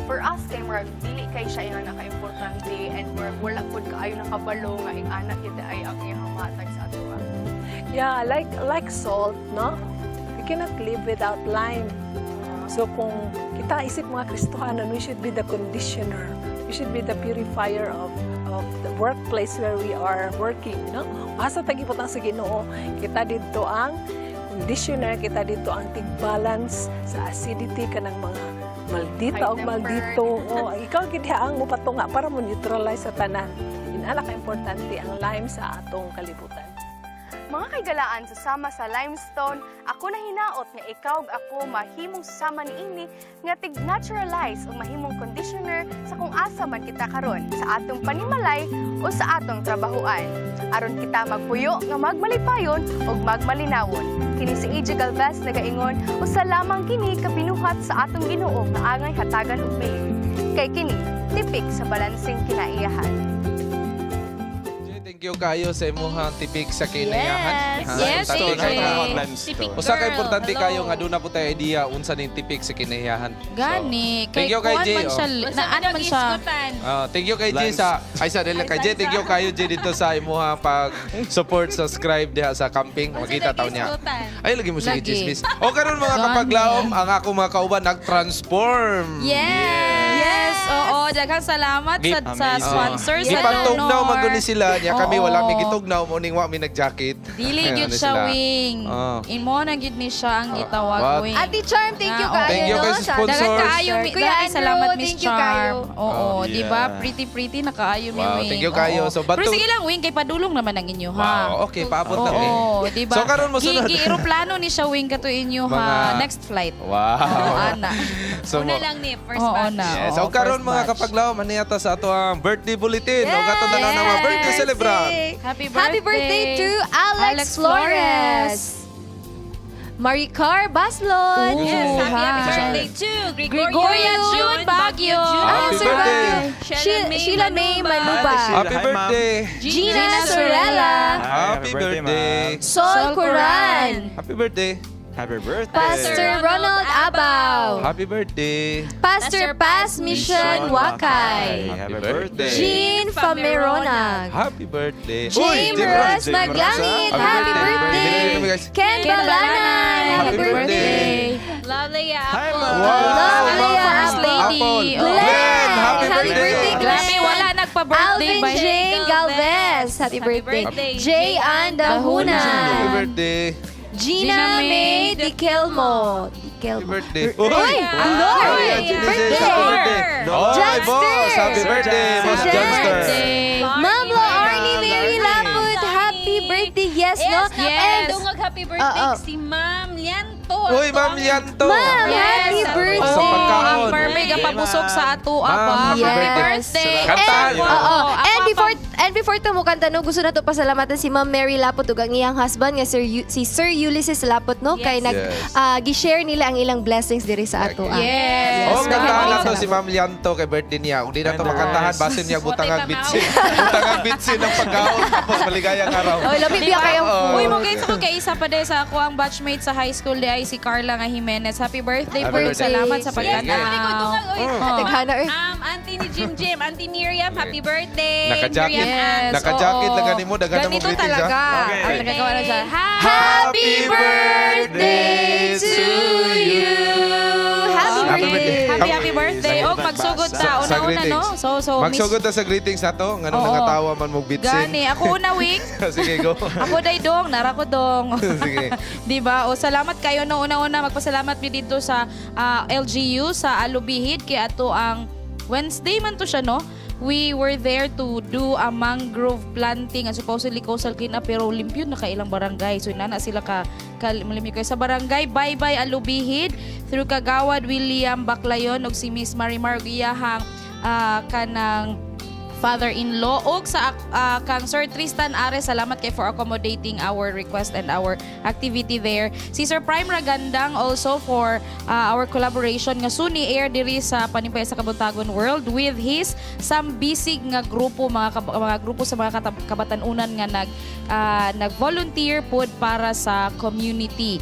for us, kay murag dili kay siya yung naka-importante and murag wala pud kaayo nakabalo nga ing anak kita ay ang iyang matag sa ato. Yeah, like salt, no? We cannot live without lime. So kung kita isip mga Kristohanon, we should be the conditioner. We should be the purifier of the workplace where we are working, no? Asa ta gibutang sa Ginoo, kita didto ang conditioner, kita didto ang tig-balance sa acidity kanang mga maldita og High-tempered. maldito. Oh, ikaw gid ang mopatunga para mo neutralize sa tanan. Inana ka importante ang lime sa atong kalibutan. Mga kaigalaan, sa sama sa limestone, ako na hinaot nga ikaw ug ako mahimong sama niini nga tig-naturalize o mahimong conditioner sa kung asa man kita karon sa atong panimalay o sa atong trabahuan. Aron kita magpuyo nga magmalipayon ug magmalinawon. Kini si AJ Galvez nagaingon, usa lamang kini ka binuhat sa atong Ginoo nga angay hatagan og bilib. Kay kini tipik sa balanseng kinaiyahan. Thank you kayo sa imuhang tipik sa kinayahan. Yes. Ha, Yes, importante AJ. kayo. Tipik Usa ka girl. importante Hello. kayo nga duna po tayo idea unsa ning tipik sa kinayahan. Gani. Thank Kay you kay kuwan J, man oh. siya, na ano man siya. Ah, thank you kay J sa ay sa dili kay J, thank you kayo J dito sa imuha pag support, subscribe diha sa camping makita taw niya. Ay lagi mo sige Lagi. chismis. O karon mga Gani. kapaglaom, ang ako mga kauban nag-transform. Yes! Yes, oo. Daghang salamat sa Amazing. sponsors, sa Gipagtugnaw donor. man gud ni sila nya kami Oo. wala mi gitugnaw mo ning wa mi nag-jacket. Dili Ayan, gyud ano siya, sila. Wing. Oo. Imo na gyud ni siya ang gitawag, What? Wing. Ate Charm, thank you Ah, oo. kaayo. Thank you no, kay sa sponsors. Daghang kaayo, Kuya daghang Andrew, salamat, Miss thank you kayo. Charm. Oo, Oh, di ba? yeah. Pretty pretty na kaayo mi Wow, Wing. thank you kaayo. Oo. So, bato- Pero sige lang, Wing, kay padulong naman ang inyo, ha? Wow, okay, paabot lang eh. Oo, di ba? So karon mo sunod. Gi eroplano ni siya, Wing, kato inyo, ha? Next flight. Wow. Oo, ana. So, Una lang ni, first Oo batch. na. Yes. Oo, So karon first mga batch. kapaglaom, ano yata sa ato ang birthday bulletin. O katong tanan na mga birthday celebrant. Happy birthday. Happy birthday to Alex, Alex Flores. Maricar Baslon. Ooh, Yes, happy, happy hi. birthday to Gregoria, Gregoria June June Bago. Baguio. Happy Sir birthday. Baguio. Sheila May Manuba. Happy birthday. Gina Sorella. Happy birthday. Sol Coran. Happy birthday. Happy birthday. Pastor Ronald Abao. Happy birthday. Pastor Paz Mission Wakay. Happy birthday. Jean Fameronag. Happy birthday. James Ross Maglangit. Happy birthday. Ken Balanay. Happy birthday. Lovely Apple. Wow. Lovely First Lady. Apple. Oh. Glenn, happy Happy birthday. birthday, Glenn. Grabe, wala nagpa-birthday Alvin ba? Jane Galvez. Happy birthday. Birthday. Jay Ann Dahuna. Happy birthday. Gina May Dikelmo. Dikelmo. Birthday. Uy! Lord! Birthday! Happy birthday! Oy, Johnster! boss! Happy birthday, Boss Sir Johnster! Ma'am Lo Arnie Mary Laput, happy birthday. Yes, no? Yes, And napakadungog happy birthday Oo. si Ma'am Lianto. Uy, Ma'am Lianto! Ma'am, happy Yes. birthday. Sa pagkaon. Ang perfect ang pabusog sa ato Ma'am, ba? happy Yes. birthday. Kantahan. And, oo. And before tumukanta no, gusto na to pasalamatan si Ma'am Mary Lapot ug ang iyang husband nga si Sir Ulysses Lapot no kay nag Yes. gi-share nila ang ilang blessings diri sa ato. ah. Yes. Oh, kantahan na to Salamat. si Ma'am Lianto kay birthday niya. Kung di na to makantahan, basin niya butang ang bitsin. Butang ang bitsin ng pagkaon. Tapos maligayang araw. Oy, lami biya kayong Oo. Uy, mo guys, ako kay isa pa din sa ako ang batchmate sa high school di ay si Carla nga Jimenez. Happy birthday, Happy po. birthday. Salamat sa Sige. pagkatao. Uy, Daghana, eh. Auntie ni Jim Jim, Auntie Miriam, happy birthday. Naka-jacket. Miriam Ann. Yes, Naka-jacket oo. lang ganimo, daghan na mo Ganito greetings, ha? talaga. Okay. Ang nagagawa na siya. Happy birthday to you. Happy Happy birthday. birthday. Happy, happy birthday. Og magsugod ta. Sa Una-una, no? greetings. So, miss- Magsugod ta sa greetings na to. Ngano Oo. nangatawa man mo bitsin. Gani. Ako una, wing. Sige, go. Ako day dong, nara ko dong. Sige. 'Di ba? O salamat kayo no una-una magpasalamat mi dito sa LGU sa Alubihid kay ato ang Wednesday man to siya no. We were there to do a mangrove planting and supposedly coastal cleanup pero limpyo na kailang barangay. So inana sila ka limpyo kayo sa barangay. Bye bye Alubihid through Kagawad William Baclayon ug si Miss Marimar ug iyahang kanang father-in-law og sa kang Sir Tristan Ares, salamat kay for accommodating our request and our activity there. Si Sir Prime Ragandang also for our collaboration nga suni air diri sa Panimpaya sa Kabuntagon World with his sambisig nga grupo mga grupo sa mga kabatanunan nga nag volunteer pod para sa community.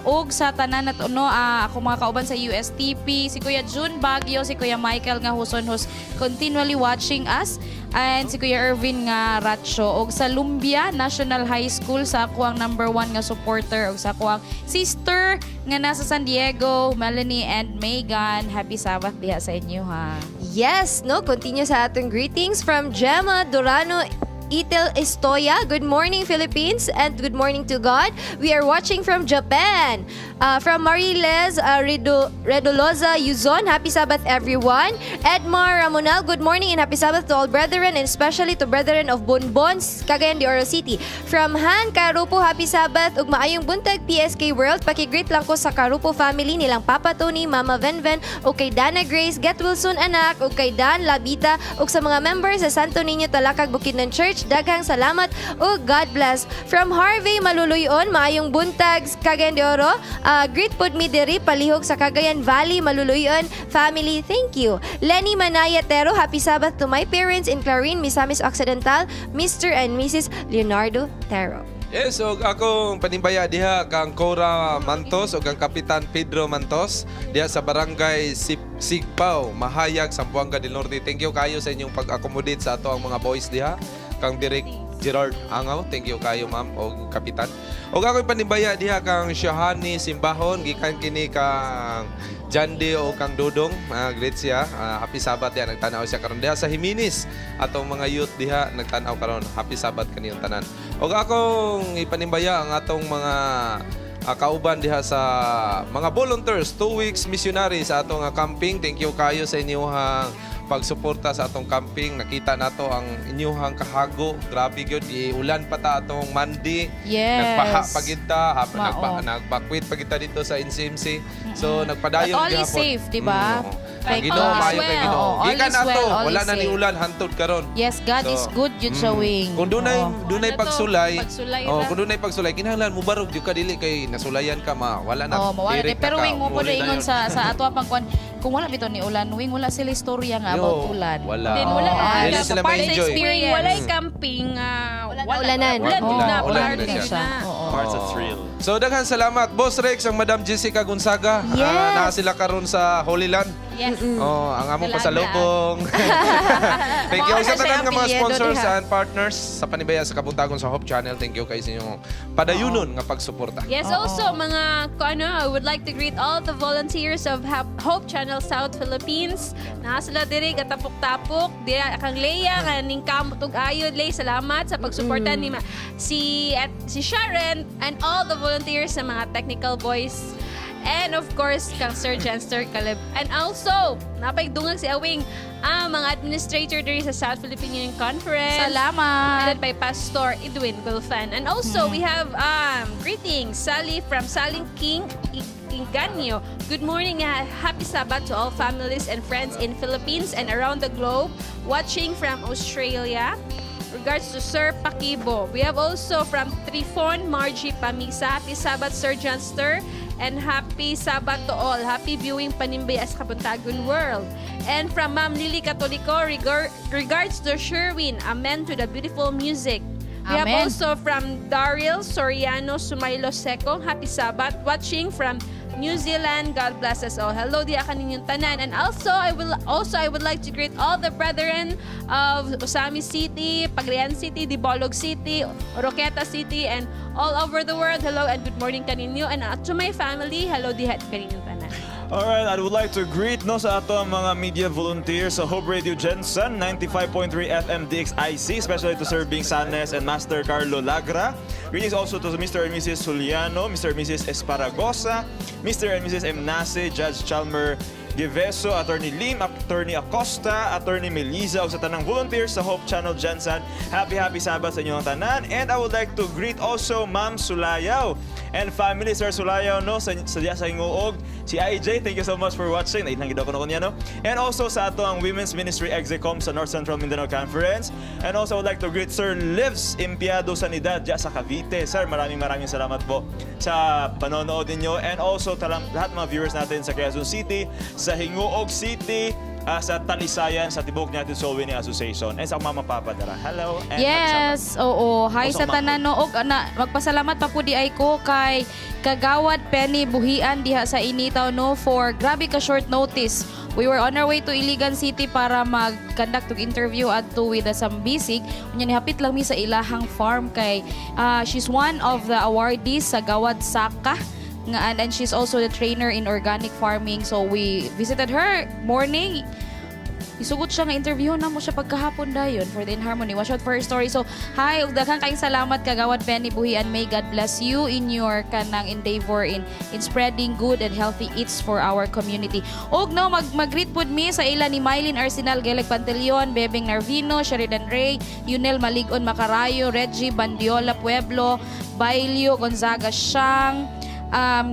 Og sa tanan nato no ako mga kauban sa USTP, si Kuya June Baguio, si Kuya Michael nga Huson who's continually watching us and si Kuya Irvin nga Ratcho og sa Lumbia National High School sa ako ang number one nga supporter og sa ako ang sister nga nasa San Diego, Melanie and Megan. Happy Sabbath diha sa inyo ha. Yes, no? Continue sa atong greetings from Gemma Durano Itel Estoya. Good morning, Philippines, and good morning to God. We are watching from Japan. From Mariles Redoloza Yuzon, happy Sabbath, everyone. Edmar Ramonal, good morning and happy Sabbath to all brethren, and especially to brethren of Bonbon, Cagayan de Oro City. From Han Karupo, happy Sabbath. Ug maayong buntag, PSK World. Pakigreet lang ko sa Karupo family nilang Papa Tony, Mama Venven, ug kay Dana Grace, get well soon anak, ug kay Dan Labita, ug sa mga members sa Santo Niño Talakag Bukidnon Church, daghang salamat ug God bless. From Harvey Maluluyon, maayong buntag Cagayan de Oro. Greet pod mi diri palihog sa Cagayan Valley Maluluyon family. Thank you. Lenny Manaya Tero, happy Sabbath to my parents in Clarin, Misamis Occidental, Mr. and Mrs. Leonardo Tero. Yes, og akong panimbaya diha kang Cora Mantos o kang Kapitan Pedro Mantos diha sa Barangay Sigpao, Mahayag, Zamboanga del Norte. Thank you kayo sa inyong pag-accommodate sa ato ang mga boys diha. Kang Direk Gerard Angaw, thank you kayo ma'am og kapitan. Og ako'y panimbaya diha kang Shahani Simbahon gikan kini kang Jandi o kang Dudong, great siya. Happy Sabbath diha nagtan-aw siya karon diha sa Himinis. Atong mga youth diha nagtan-aw karon. Happy Sabbath kaniyong tanan. Og akong ipanimbaya ang atong mga kauban diha sa mga volunteers, 2 weeks missionary sa atong camping. Thank you kayo sa inyong pagsuporta sa atong camping. Nakita nato ang inyuhang kahago. Grabe gyud, ulan pa ta atong Monday. Nagbaha pa gyud ta, Mao. nagbakwit pa gyud ta dito sa NCMC. So nagpadayon But all is gihapon. safe, di ba? Oo. Ang Thank Ginoo God. maayo kay Ginoo. Oo, all Gikan is nato, well, all wala is na ni safe. ulan hantod karon. Yes, God is good yun sa wing. Kung dunay Oo. dunay Ano to? pagsulay, Pagsulay oh, ra. kung dunay pagsulay kinahanglan mubarog gyud ka dili kay nasulayan ka ma wala na. Oh, mawala tirik na. Pero na ka, wing mo po uli ingon dayon. sa ato pang kwan. kung wala bitaw ni ulan, wing, wala sila istorya nga about Yo, ulan. wala. Then wala Oo. na Dili sila part sa ma-enjoy. experience. Walay camping, wala ulanan. Ulan Wala, na, ulan part na siya. na. Parts of thrill. So daghan salamat, Boss Rex, ang Madam Jessica Gonzaga. Yes. Naa sila karon sa Holy Land. Yes. Oh, ang among Salamat. pasalubong. Thank you Mao sa na siya tanan nga mga apelyido sponsors diha. and partners sa Panibaya sa Kabuntagon sa Hope Channel. Thank you kay sa inyong padayunon nga pagsuporta. Yes, also mga ko ano, I would like to greet all the volunteers of Hope Channel South Philippines. Naa sila diri gatapok-tapok. Dira kang Leia nga ning kamot ug ayod. Lay, salamat sa pagsuporta ni si at si Sharon and all the volunteers sa mga technical boys. And of course, kang Sir Jenster Caleb. And also, napay dungag si Awing, ang mga administrator diri sa South Philippine Union Conference. Salamat. Led by Pastor Edwin Gulfan. And also, we have greetings, Sally from Saling King Inganyo. Good morning, happy Sabbath to all families and friends in Philippines and around the globe watching from Australia. Regards to Sir Pakibo. We have also from Trifon Margie Pamisa. Happy Sabbath, Sir Johnster. And happy Sabbath to all. Happy viewing Panimbaya sa Kabuntagon World. And from Ma'am Lily Catolico, regards to Sherwin. Amen to the beautiful music. We have Amen. also from Daryl Soriano Sumaylo Secong. Happy Sabbath. Watching from New Zealand. God bless us all. Hello diya kaninyong tanan. And also, I would like to greet all the brethren of Ozamiz City, Pagadian City, Dipolog City, Oroquieta City, and all over the world. Hello and good morning kaninyo. And to my family, hello diha kaninyong tanan. Alright, I would like to greet no sa ato ang mga media volunteers sa Hope Radio GenSan 95.3 FM DXIC, especially to Sir Bing Sanes and Master Carlo Lagra. Greetings also to Mr. and Mrs. Juliano, Mr. and Mrs. Esparagosa, Mr. and Mrs. Emnase, Judge Chalmer Giveso, Attorney Lim, Attorney Acosta, Attorney Meliza, ug sa tanang volunteers sa Hope Channel GenSan. Happy, happy Sabbath sa inyong tanan. And I would like to greet also Ma'am Sulayaw and family, Sir Sulayaw, no, sa Hinguog. Si IJ, thank you so much for watching. Nainang gid ako na niya, no? And also sa ato ang Women's Ministry Execom sa North Central Mindanao Conference. And also I would like to greet Sir Lives Impiado Sanidad dyan sa Cavite. Sir, maraming maraming salamat po sa panonood ninyo. And also lahat mga viewers natin sa Quezon City, sa Hinguog City, sa Talisayan, sa tibok natin Soul Winning Association, and sa Mama Papa dara. Hello and happy Yes, oo. Hi Usang sa tanan no og na magpasalamat pa pud diay ko kay Kagawad Penny Buhian diha sa Initaw no for grabe ka short notice. We were on our way to Iligan City para mag-conduct og interview adto with the Sambisig. Unya nihapit lang mi sa ilahang farm kay she's one of the awardees sa Gawad Saka nga and she's also the trainer in organic farming. So we visited her morning. Isugot siya nga interview na mo siya pagkahapon dayon for the In Harmony. Watch out for her story. So, hi, ug daghan kayong salamat Kagawad Penny Buhian. May God bless you in your kanang endeavor in spreading good and healthy eats for our community. Og no, mag-greet pud mi sa ila ni Mylene Arsenal Geleg Pantaleon, Bebeng Narvino, Sheridan Ray, Yunel Maligon Macarayo, Reggie Bandiola Pueblo, Bailio Gonzaga Siang,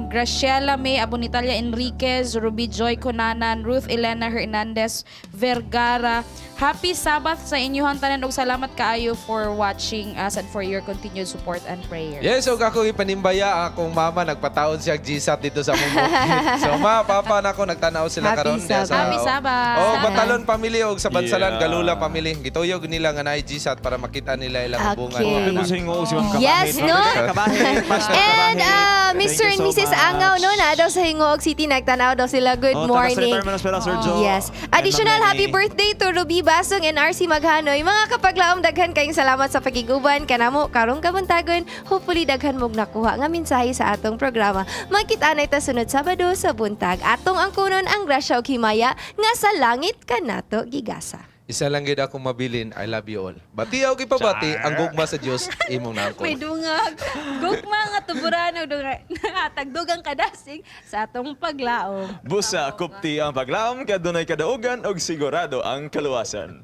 Graciela May Abonitalia Enriquez, Ruby Joy Conanan, Ruth Elena Hernandez Vergara. Happy Sabbath sa inyong tanan ug salamat kaayo for watching us and for your continued support and prayer. Yes, ug ako ipanimbaya akong mama nagpataon siya og GSAT dito sa among bukid. So ma, papa nako nagtan-aw sila Happy karon diya sa Sabbath. Happy Sabbath. Oh, Batalon family og sa Bansalan Galula family. Gituyog nila nga naay GSAT para makita nila ilang hubungan. Okay. Sabi mo sa Hinguog si Ma'am Kabahit. Yes, no? Kabahit, Pastor And Kabahit. Mr. Thank you and so Mrs. much. Angaw, no, na daw sa Hinguog City, nagtanaw daw sila. Good Oh, taga morning. Sri Terminal pala, Sir Joe. Yes. And Additional Ma'am happy Lenny. birthday to Ruby Basong and RC Maghanoy. Mga kapaglaom, daghan kayong salamat sa pakiguban kanamo karong kabuntagon. Hopefully daghan mong nakuha nga mensahe sa atong programa. Magkita na ita sunod Sabado sa buntag. Atong angkunon ang grasya ug himaya nga sa langit kanato gigasa. Isa lang gid akong mabilin, I love you all. Bati og ipabati ang gugma sa Dios imong nangkon. May dungag. Gugma nga tuburan og dungag. Tagdugang kadasig sa atong paglaom. Busa, kupti ang paglaom, kadunay kadaugan, og sigurado ang kaluwasan.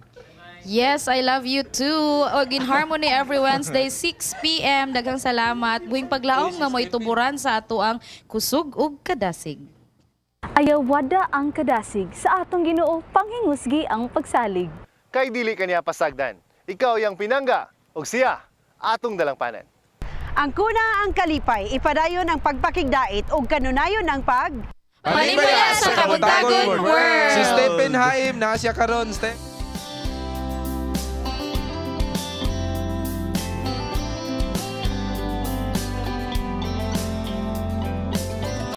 Yes, I love you too. Og In Harmony every Wednesday 6 p.m. Daghang salamat. Buhing paglaom nga mo'y tuburan sa ato ang kusog ug kadasig. Ayawada ang kadasig sa atong Ginoo panghingusgi ang pagsalig. Kay dili kaniya pasagdan. Ikaw yang pinangga ug siya atong dalangpanan. Ang kuna ang kalipay, ipadayon ang pagpakigdait ug kanunayon ang pag Panimbaya sa Kabuntagon World. Si Stephen Haim, naa siya karon. Stephen.